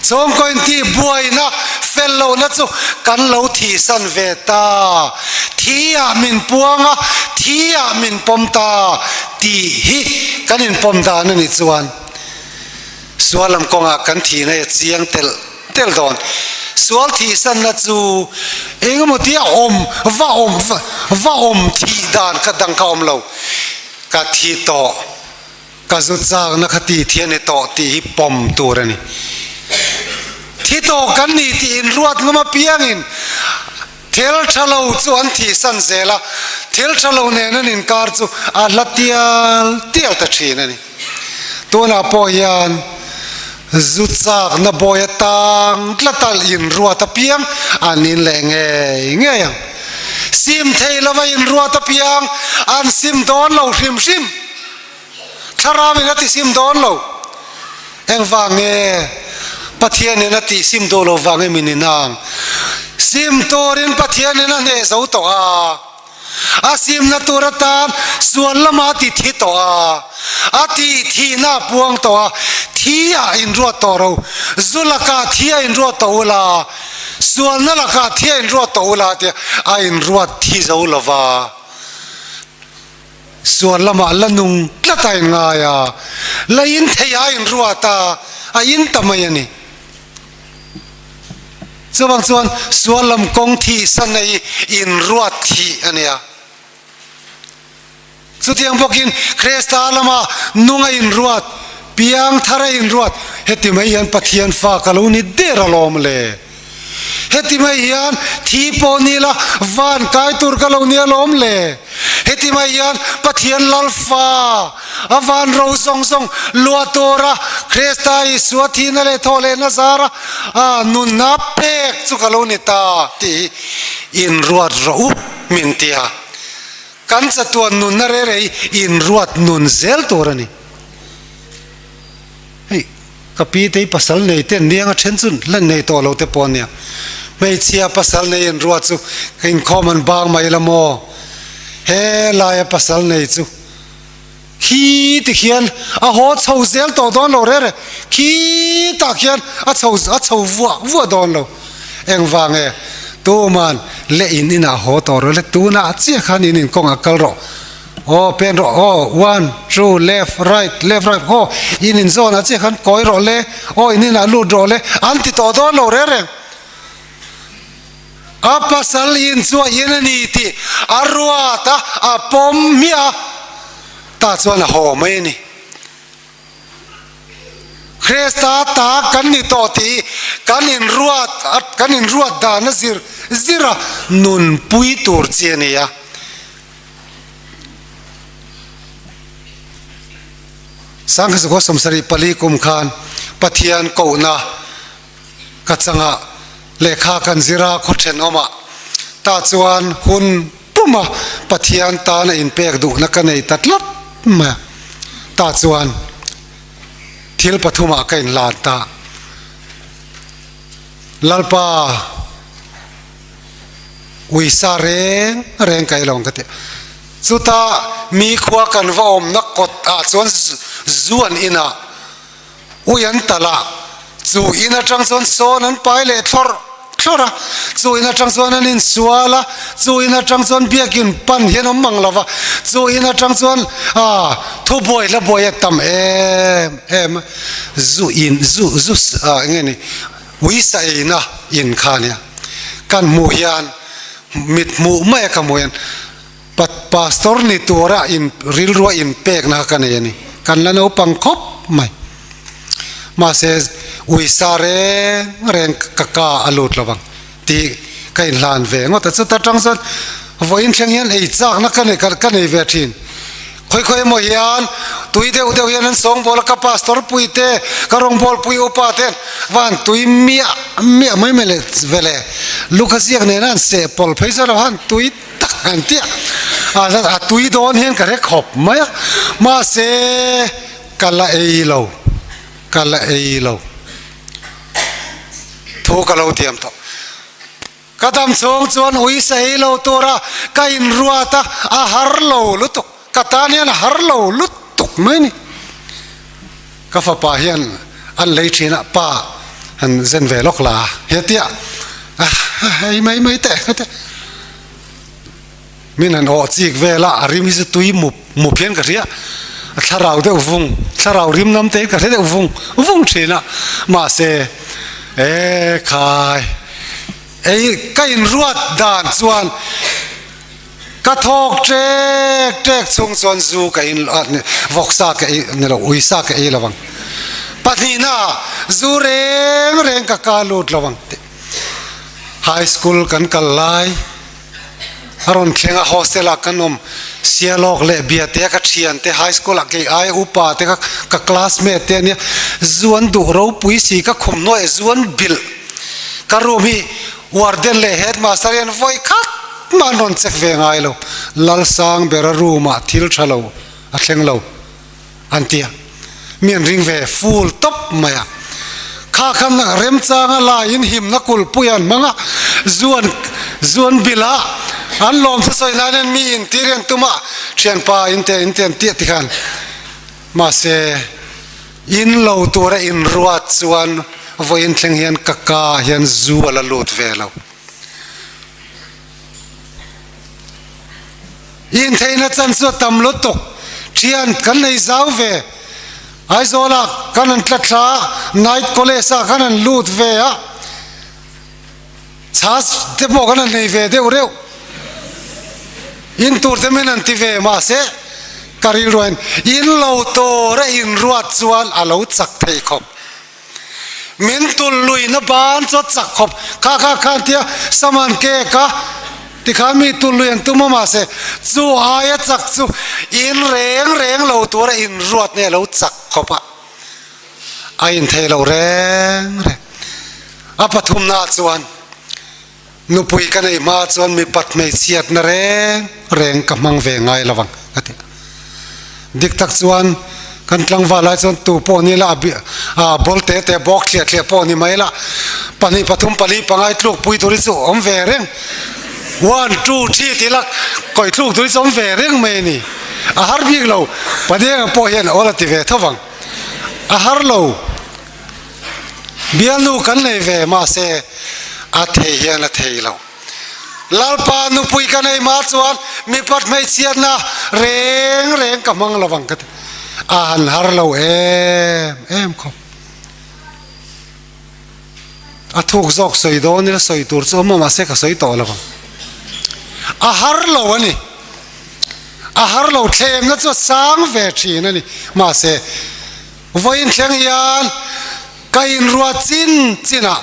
Chhawngkaw intih buaina fel lohna chu kan lo thihsan ve ta, thi ah min puang a, thi ah min pawm ta tih hi kan inpawm dan a nih chuan sual lam kawngah kan thihna hi a chiang telh telh dawn. Sual thihsanna chu engemaw tia awm va awm va awm thih dan kha dang kha awm lo, ka thi tawh. Ka zu chakna kha ti thi a ni tawh tih hi pawm tur a ni. Thi tawh kan ni tih inruat ngam apiangin thil tha lo chu an thihsan zel a, thil tha lo nen an inkar chu a hla tial tial ta thin a ni. Tunah pawh hian zu chakna bawi atang tlata inruat apiang an in leh ngei ngei ang. Sim thei lova inruat apiang an sim dawn lo hrim hrim. Thlarau in a ti sim dawn lo. Engvang nge Pathian in a tih sim duh lo vang em in inang? Sim turin Pathian in a hneh zo tawh a. A simna tur atan sual lamah a ti thi tawh a. A tih thihna a puang tawh a. Thi ah inruat tawh ro. Zu lakah thi a inruat tawh ula. Sualna lakah thi a inruat tawh ula tia a inruat thi zo lova. Sual lamah la nung tlat a inngai a, la in thei a inruat a, a in ta mai a ni. Chuvang chuan sual lam kawng thihsan hi inruat thih a nia. Chutiang bawkin Krista lama nung a inruat, piang thar a inruat, heti mai hian Pathian fa ka lo ni der alawm le. Heti mai hian thi pawh ni la van kai tur ka lo ni alawm le. Heti mai hian Pathian lal fa a van ro zawng zawng luah tura Krista Isua thihna leh thawh lehna zara a nunna pek chu ka lo ni ta tih hi inruat rawh u min ti a. Kan chatuan nunna reh reh hi inruat nun zel tur a ni. Hei, ka pi te hi pasal nei te an niang a, then chu la nei tawh lo te pawh a nia. Hmeichhia pasal nei inruat chu ka inkhawm an bang mai la maw? He laia pasal nei chu khi ti khian a haw chho zel tawh dawn lo reh reh, khi tah khian a chho a chho vuah vuah dawn lo. Engvang e? Tuman leh in inah haw tawh rawh le, tunah chiah khan in inkawngah kal rawh. Aw pen rawh aw, one, two, left, right, left, right, aw in inzawnah chiah khan kawi rawh le, aw in inah lut rawh le, an ti tawh dawn lo reng reng. A pasal in chu a in a ni tih a ruat a, a pawm hmiah a, tah chuan a haw mai a ni. Krista ta kan ni tawh tih kan inruat kan inruat dan a zir zir a nunpui tur chi a ni a. Sangkhaw 74 kum khan Pathian kohna ka changah lehkha kan zir a, khaw thenawmah tah chuan hun puma Pathian tana inpek duhna ka nei ta tlat mai a, tah chuan thil pathumah ka inlan ta. Lalpa uisa reng reng ka ilawng ka ti a, chutah mi khua kan va awmna kawt ah chuan zuan inah Ui an talh a, chu in atang chuan sawn an pai leh thlawrh thlawrh a, chu in atang chuan an insual a, chu in atang chuan biakin pan hian awm mang lo va, chu in atang chuan ah thubuai hla buai a tam em em a, zu in zu zu ah eng nge ni ui sa eina in kha nia kan hmuh hian mit hmuh mai a ka hmuh hian. Pastor ni tura in rilrua in pekna kha ka nei a ni. Kan la naupang khawp mai. Mahse uisa reng reng ka ka a lut lo vang tih ka inhlan ve ngawt a. Chuta tang chuan vawiin thleng hian ei chakna ka nei ka nei ve thin. Khawi khawi emaw hian tui deuh deuh hian an sawngbawl a, ka pastor pui te, ka rawngbawlpui upa te van tui miah miah mai mai leh vele lukha ziak nena an seh pawlh phei chuan lo han tui tak an ti a, a tui dawn hian ka hre khawp mai a, mahse ka la ei lo, ka la ei lo thu ka lo tiam tawh. Ka dam chhung chuan ui sa ei lo tura ka inruat a, a har lo lutuk, ka tan hian a har lo lutuk mai ni. Ka fapa hian an lei thin a, pa han zen ve lawk la hetia hei mai mai teh heti min han awh chik vel a, a rim hi chu tui mup mup hian ka hria, a thlarau deuh vung, thlarau rim nam te hi ka hre deuh vung vung thin a, mahse e khai ei ka inruat dan chuan Ka thawk ṭek ṭek chung chuan zu ka in vawksa ka ei ni lo uisa ka ei lo ang. Pahnihna zu reng reng ka ka lut lo ang tih. High school kan kal lai a rawn thleng a hostel ah kan awm Sialawk leh Biate ka thian te high school ah kei ai upa te kha ka classmate te ania zu an duh ropui si ka khum hnuaiah zu an bilh ka room hi Warden leh headmaster hian vawi khat mah an rawn check ve ngai lo. Lalsang bera room ah thil tha lo a thleng lo an ti a, mi an ring ve full tawp mai a. Kha khan remchanga laiin himna kulhpui an hmang a, zu an zu an bilh a, an lawm thusawi nan hian mi intir hi an tum a, thianpa inte inte an tih tikhan mahse in lo tura inruat chuan. vawiin thleng hian ka ka ah hian zu a la lut ve lo. Intheihna chan chu a tam lutuk. Thian kan nei zau ve. Aizawlah kan han tla thla a, Night College ah kan han lut ve a, chhas te pawh kan han nei ve deuh reuh. In tur te min han ti ve mahse ka rilruain in lo tur a inruat chuan a lo chak thei khawp. Min tul luihna ban chu a chak khawp kha kha khan tia saman cake a tikhan mi tul lui an tum a mahse chu aia chak chu in reng reng lo tura inruat nge a lo chak khawp a, a inthei lo reng reng. A pathumnaah chuan nupui ka neih hma chuan mipat hmeichhiatna reng reng ka hmang ve ngai lo ang ka ti. Dik tak chuan kan tlangval lai chuan tu pawh ni la a ball te te bawk thliah thliah pawh ni mai la pahnih pathum pali pangai tluk pui tur hi chu awm ve reng one two three tih la kawi tluk tur hi chu awm ve reng mai a ni. A har bik lo Padenga pawh hian awl a ti ve tho vang a har lo. Bialnu kan nei ve mahse a thei hian a thei lo. Lalpa nupui ka nei mah chuan mipat hmeichhiatna reng reng ka hmang lo ang ka ti. A han har lo em em khawp. A thuk zawk sawi dawn ila sawi tur chu awm a mahse ka sawi tawh lo ang. A har lo a ni. A har lo thlemna chu a sang ve thin a ni. Mahse. Vawiin thleng hian ka inruat chin chinah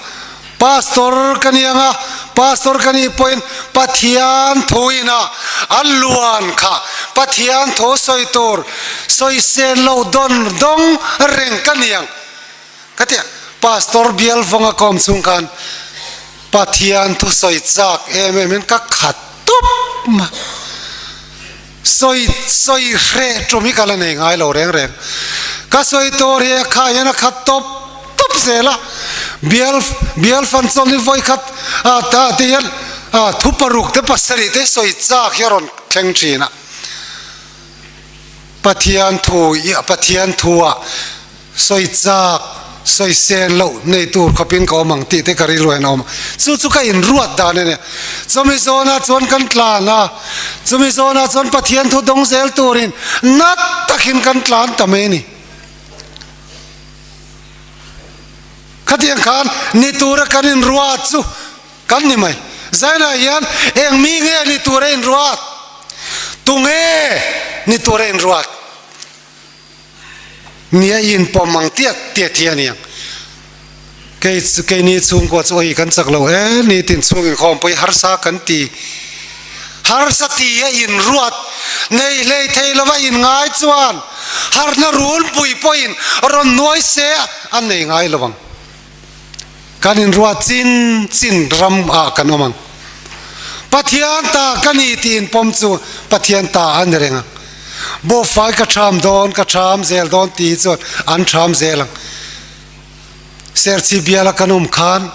Pastor ka ni ang a, Pastor ka nih pawhin Pathian thu inah a luan kha Pathian thu sawi tur sawi sen loh dawn dawng reng ka ni ang ka ti a. Pastor bial vawnga ka awm chhung khan Pathian thu sawi chak em em in ka khat tup mai. Sawi sawi hreh tum hi ka la nei ngai lo reng reng. Ka sawi tur hi a kha hian a khat tawp tawp zel a, bial bial fan chawn hi vawi khat ah ta te hian ah thu paruk te pasarih te sawi chak hi a rawn thleng thin a. Pathian thu Pathian thu ah Sawi chak, sawi sen loh nei tur khawpin ka awm ang tih te ka rilru hian a awm a. Chu chu ka inruat dan a nia. Chumi zawnah chuan kan tlan a, chumi zawnah chuan Pathian thu dawng zel turin nat takin kan tlan ta mai a ni. Khatiang khan ni tura kan inruat chu kan ni mai. Zainah hian eng mi nge ni tura inruat? Tunge ni tura inruat? Nia i inpawm ang tiat tiat hi a ni ang. Kei keini chhungkua chu awi kan chak lo e, nitin chhung inkhawmpui harsa kan ti. Harsa ti a inruat nei hlei thei lova inngai chuan harna runpui pawhin rawn nuai se a nei ngai lo ang. Kan inruat chin chin ram ah kan awm ang. Pathian ta ka ni tih inpawm chu Pathian ta a ni reng ang. Buhfai ka ṭham dawn, ka ṭham zel dawn tih hi chuan an ṭham zel ang. Serchhi biala kan awm khan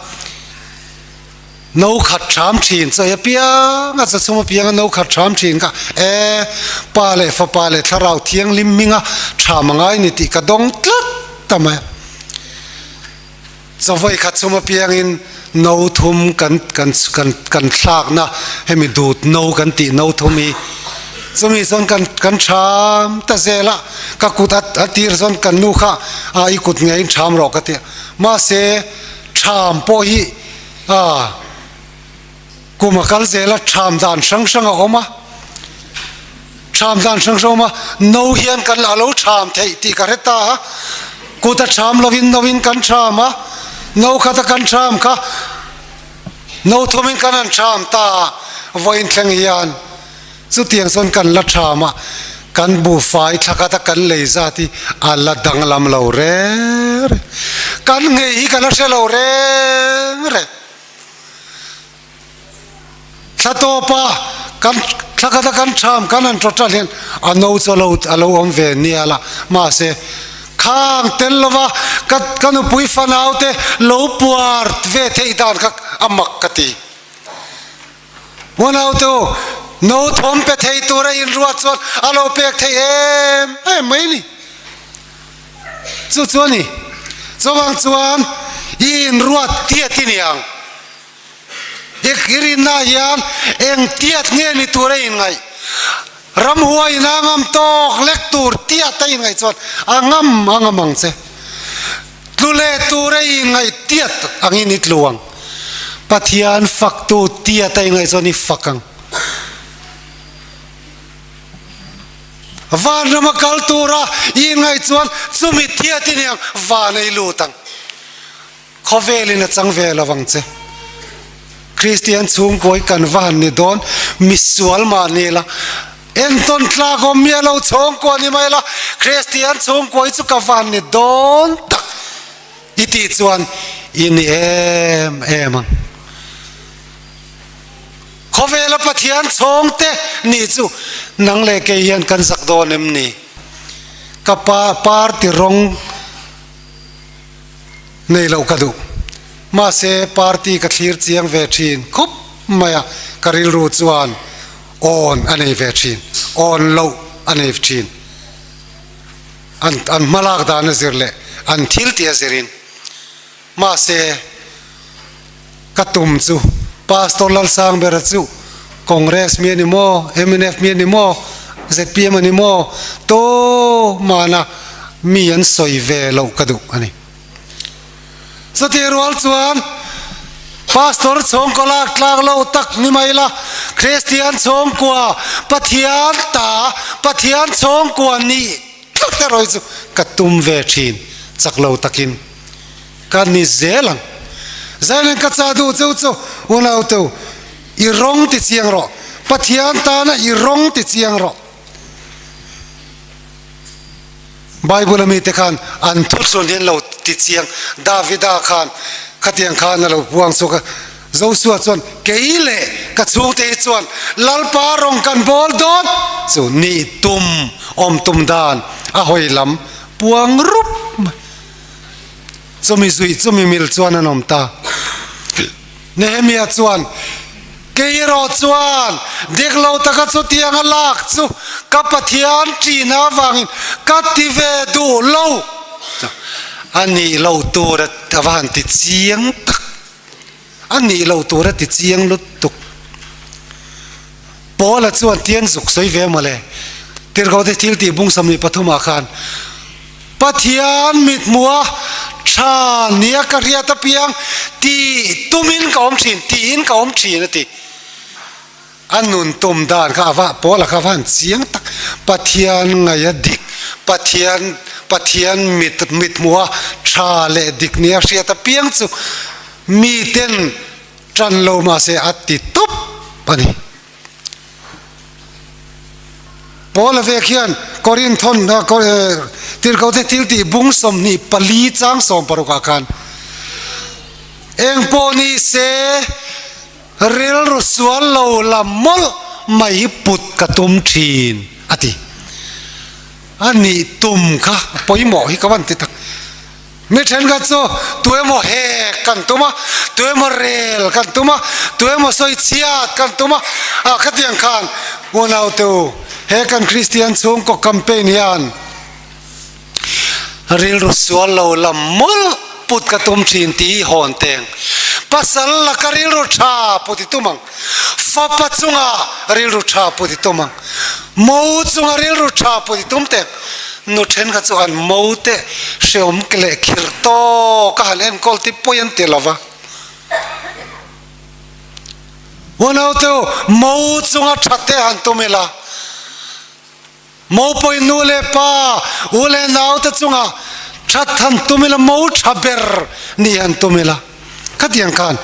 no khat ṭham ṭhin chawi apiang a chachhum apianga no khat ṭham ṭhin kha e Pa leh Fapa leh Thlarau Thianghlim hminga ṭham a ngai ni tih ka dawng tlat ta mai a. Chawei khat chhum apiangin no thum kan kan kan kan thlakna hemi dut no kan tih no thum hi chumi chuan kan kan tham ta zel a, ka kut a a tir chuan kan nu kha a i kut ngeiin tham rawh ka ti a, mahse tham pawh hi a kum a kal zel a tham dan hrang hrang a awm a, tham dan hrang hrang a awm a, no hian kan a lo tham theih tih ka hre ta a, kut a tham lovin no in kan tham a, no khat a kan tham kha no thumin kan han tham ta a, vawiin thleng hian chutiang chuan kan la tham a, kan buhfai thla khat a kan lei zat hi a la danglam lo reng reng, kan nghei hi ka la hre lo reng reng. Thla tawpa kan thla khat a kan tham kan han tawt hian a no chu alo alo awm ve nia la mahse khang tel lova ka ka nupui fanau te lo puar ve theih dan kha a mak ka ti. Unau te u no thawm pe thei tura inruat chuan a lo pek theih em em mai ni. Chu chu a ni. Chuvang chuan. I inruat tiat i ni ang. I rinna hian eng tiat nge ni tur a inngaih? Ramhuai ina ngam tawk lek tur tiat a inngaih chuan a ngam a ngam ang che. Tlu leh tur a inngaih tiat angin i tlu ang. Pathian faktu tiat a inngaih chuan i fak ang. Vanrama kal tura i inngaih chuan chumi tiat i ni ang, van a i lut ang. Khawvelin a chang ve lo ang che. Kristian chhungkawi kan va han ni dawn, misual mah ni la, entawn tlak awm miah lo chhawngkua ni mai la, Kristian chhungkawi chu ka va han ni dawn tak i tih chuan i ni em em ang. Khawvela Pathian chhawngte nih chu nang leh kei hian kan zak dawn em ni? Ka pa party rawng Nei loh ka duh. Mahse, party ka thlir chiang ve thin khawp mai a, ka rilru chuan awn a nei ve thin, awn loh a nei thin. An an hmalak dan a zir leh an thil tih a zirin. Mahse, ka tum chu Pastor Lalsangbera chu Congress mi a ni maw, mnf mi a ni maw, zpm a ni maw, to mana mi an sawi ve loh ka duh a ni. Chutih rual chuan Pastor chhawngkaw lak tlak lo tak ni mai la, Kristian chhawngkua Pathian ta Pathian chhawngkua nih tlat erawh hi chu ka tum ve thin chak lo takin. Ka ni zel ang. Zainen ka chah duh cheu chu unau teu i rawng ti chiang rawh. Pathian tana i rawng ti chiang rawh. Bible a mite khan an thuthlun hi an lo ti chiang. Davida khan khatiang khan a lo puang chhuak a. Joshua chuan kei leh ka chhungte hi chuan Lalpa rawng kan bawl dawn chu nih tum awm tum dan a hawi lam puang rup mai. Chumi zui chumi mil chuan an awm ta. Nehemia chuan, Kei erawh chuan dik lo taka chutiang a lak chu ka Pathian ṭihna avangin ka ti ve duh lo. A nih loh tur a va han ti chiang tak. A nih loh tur a ti chiang lutuk. Paula chuan tian zuk sawi ve mawle. Tirhkohte thil tih bung 23 ah khan, Pathian mithmuha tha nia ka hriat apiang tih tumin ka awm thin, tiin ka awm thin a ti. A nun tum dan kha a va, Paula kha a va han chiang tak. Pathian ngaih a dik, Pathian, Pathian mit, mithmuha tha leh dik nia hriat apiang chu miten Ṭan lo mahse a ti tawp a ni. Paula vek hian Korinthon Tirhkohte thil tih bung 24 chang 60 ah khan eng pawh ni se rilru sual lo lam mawlh mai hi put ka tum ṭhin a ti. A nih tum kha pawimawh hi ka van ti tak. Mi thenkhat chu tuemaw hek kan tum a, tuemaw rel kan tum a, tuemaw sawi chhiat kan tum a, ah khatiang khan unau te u, he kan Kristian chhungkaw campaign hian rilru sual lo lam mawlh put ka tum thin tih hi hawn teng. Pasal laka rilru tha put i tum ang, fapa chunga rilru tha put i tum ang, mo chunga rilru tha put i tum teng. Nu thenkhat chu an mo te hreawm leh khir tawk a han enkawl tih pawi an ti lo va. Unaute u, mo chunga tha te han tum ila, mo pawhin nu leh pa, u leh nau te chunga that han tum ila, mo tha ber ni han tum ila, khatiang khan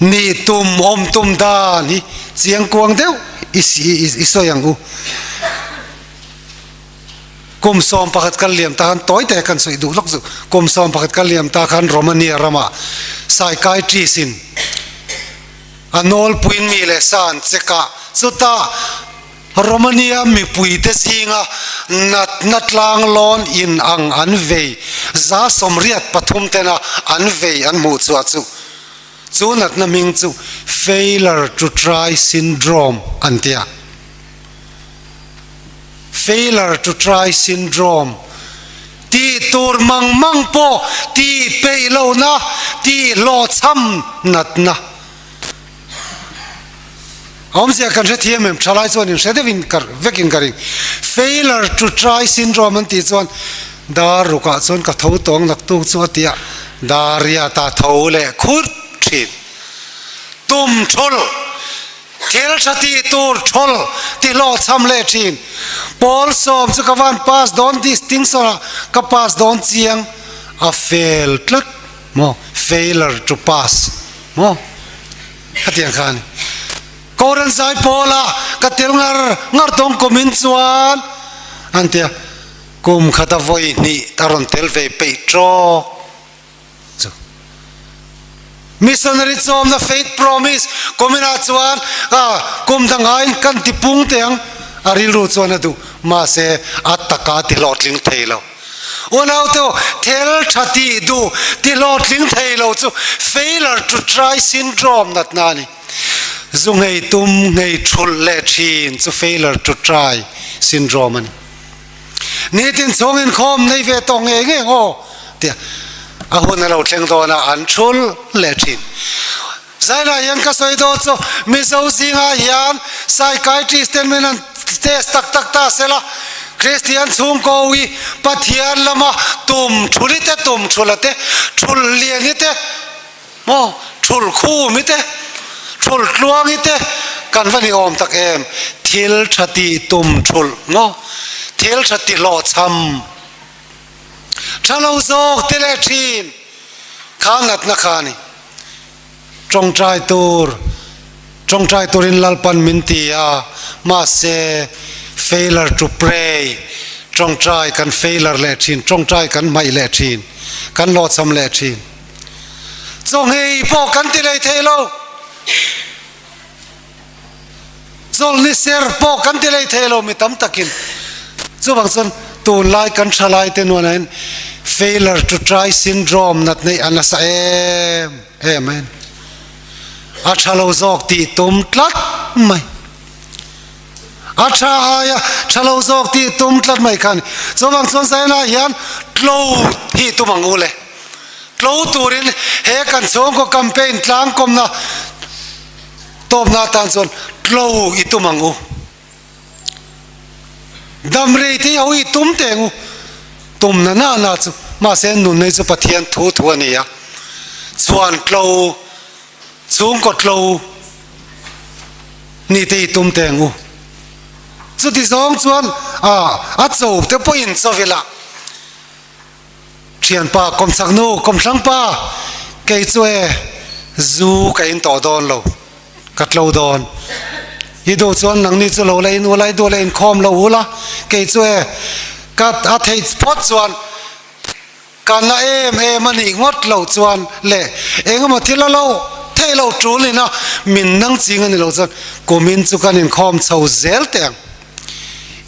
ni tum awm tum dan hi chiang kuang deuh i sawi ang u. Kum 11 kal liam ta khan tawi te kan sawi duh lawk chu. Kum 11 kal liam ta khan Romania ramah psychiatrist in a nawlpuiin mi leh sa an check a, chutah Romania mipuite zinga natna tlanglawn in ang an vei 83 tena an vei an hmuh chhuah chu chu natna hming chu Failure to Try Syndrome an ti a. Failure to try syndrome. Tih tur mang mang pawh tih peih lohna, tih hlawhchham natna. A awmzia kan hrethiam em? Thalai chuan in hre deuhin ka vekin ka ring. Failure to try syndrome an tih chuan dar rukah chuan ka tho tawng naktuk chu a ti a, dar riat a tho leh khur thin. Tum thul, thil tha tih tur thul ti hlawhchham leh thin. Pawl sawm chu ka van pass dawn distinction ah ka pass dawn chiang a fail tlat maw? Failure to pass maw? Khatiang khan Koran zai pawla ka tel ngar ngar tawng kumin chuan an tia kum khata vawi hnih a rawn tel ve peih tawk chu. Missionary chawmna Faith Promise kuminah chuan kum dang aiin kan ti pung teh ang a rilru chuan a duh mahse a taka ti hlawhtling thei lo. Unaute u, thil tha tih duh ti hlawhtling thei lo chu failure to try syndrome natna a ni. Zu nghei tum nghei thulh leh thin chu failure to try syndrome a ni. Nitin chhung inkhawm nei ve tawh ngei ngei ang aw tia a hun a lo thleng dawn a, an thul leh thin. Zainah hian ka sawi dawn chu Mizo zingah hian psychiatrist ten min an test tak tak ta sela, Kristian chhungkaw hi Pathian lama tum thuli te tum thula te, thul liani te maw, thul khumi te, thul tluangi te kan va ni awm tak em, thil tha tih tum thulh maw, thil tha ti hlawhchham tha lo zawk te leh thin kha natna kha a ni. Tawngtai tur, tawngtai turin Lalpan min ti a, mahse failure to pray, tawngtai kan failure leh thin, tawngtai kan hmaih leh thin, kan hlawhchham leh thin. Chawnghei pawh kan ti lei thei lo, chawlhni ser pawh kan ti lei thei lo mi tam takin. Chuvang chuan tunlai kan thalai te nuanin failure to try syndrome nat neih a nasa em em a ni. A tha lo zawk tih tum tlat mai. A tha aia tha lo zawk tih tum tlat mai kha a ni. Chuvang chuan Zaina hian tlo hi tum ang u le. Tlo turin he kan chhungkaw campaign tlangkawmna tawpna atan chuan tlo i tum ang u. Dam rei te ho i tum teh ang u. Tum na na na chu mahse nun hi chu Pathian thu thu a ni a. Chhuan tlo, chhungkaw tlo ni te i tum teh ang u. Chuti zawng chuan a cho te pawhin chawila. Thianpa, kawmchak nu, kawmthlang pa, kei chu e, zu ka in tawh dawn lo, ka tlo dawn. I duh chuan nangni chu lo la in ula, i duh la inkhawm lo ula, kei chu e, ka a theih phawt chuan ka na em em a nih ngawt loh chuan leh engemaw thil a lo theih loh tul ina min nang ching a ni loh chuan kumin chu kan inkhawm chho zel teh ang.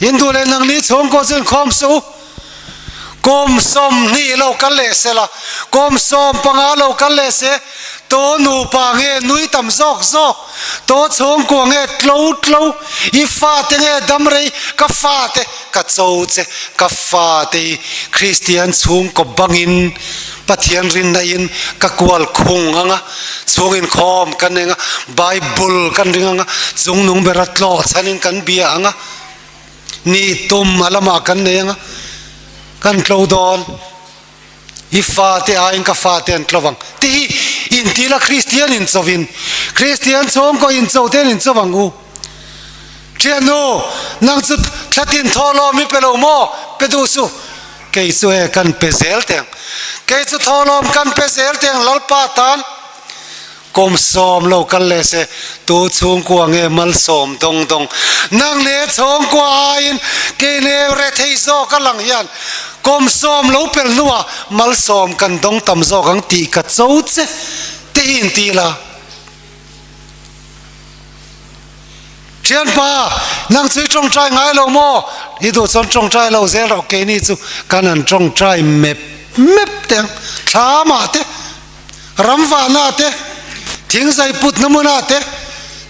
In duh leh nangni chhungkaw chu inkhawm suh u. Kum 20 lo kal leh se la, kum 15 lo kal leh se, to nupa nge nui tam zawk zawk, to chhungkua nge tlo tlo, i fate nge dam rei, ka fate ka cho che, ka fate i Kristian chhungkaw bangin Pathian rinna in ka kual khung anga, chhung inkhawm kan eng a, Bible kan ring anga, chungnung bera tlawh chhanin kan bia anga. Ni tum a lamah kan nei anga, kan tlo dawn, i fate aiin ka fate an tlo vang tih hi intila Kristian in chovin, Kristian chhungkaw in cho te an in cho vang u. Thiannu, nang chu thlatin thawhlawm i pe lo maw? Pe duh suh. Kei chu e kan pe zel teh ang. Kei chu thawhlawm kan pe zel teh ang Lalpa tan. Kum sawm lo kal leh se, tu chhungkua nge malsawm dawng dawng? Nang leh chhungkua aiin kei leh rethei zawk a lang hian kum sawm lo pel hnuah malsawm kan dawng tam zawk ang tih ka cho che te hi inti la. Thianpa, nang chu i tawngtai ngai lo maw? I duh chuan tawngtai lo zel rawh, keini chu kan han tawngtai mep mep teh ang, thlamah te. Ramvahna te, thingzai putna hmunah te,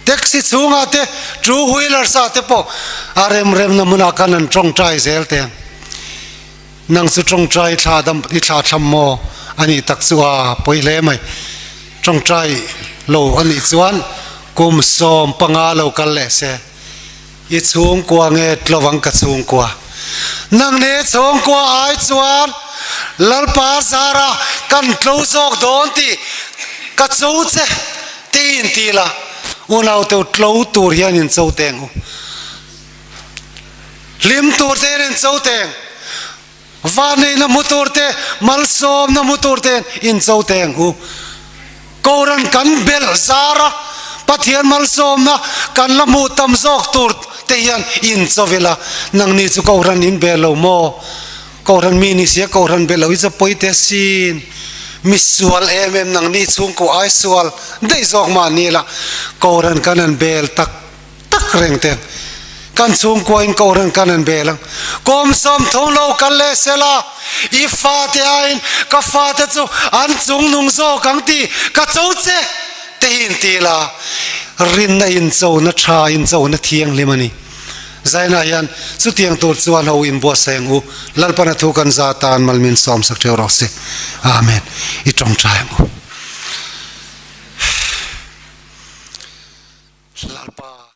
taxi chhungah te, two wheelers ah te pawh a rem remna hmunah khan an tawngtai zel teh ang. Nang chu tawngtai thla dam i thla thlam maw? A nih tak chu a pawi hle mai. Tawngtai lo a nih chuan kum 15 lo kal leh se. I chhungkua nge tlovang ka chhungkua? Nang ne chhungkua ai chuan Lalpa zara kan tlo zawk dawn tih ka cho che tiin ti la, unau teu tlo tur hian in cho teng u. Hlim tur te hian in cho teng, vanneihna hmu tur te, malsawmna hmu tur te hian in cho teng u. Koran kan belh zar a, Pathian malsawmna kan la hmuh tam zawk tur te hian in cho ila, nangni chu Koran in bel lo maw? Koran mi ni sia Koran bel lo hi chu pawi te sin. Mi sual em em nangni chhungkaw ai sual daih zawk mah ni la, Koran kan han bel tak tak reng te kan chhungkua in kohhran kan han bel ang. Kum 30 lo kal leh sela i fate aiin ka fate chu an chung nung zawk ang tih ka cho che te hi in ti la, rinna in chona tha in chona thianghlim a ni. Zaina hian chutiang tur chuan ho in buatsaih ang u, Lalpana thu kan za tan malmin sawmsak theuh rawh se. Amen. I tawngtai ang u. Lalpa.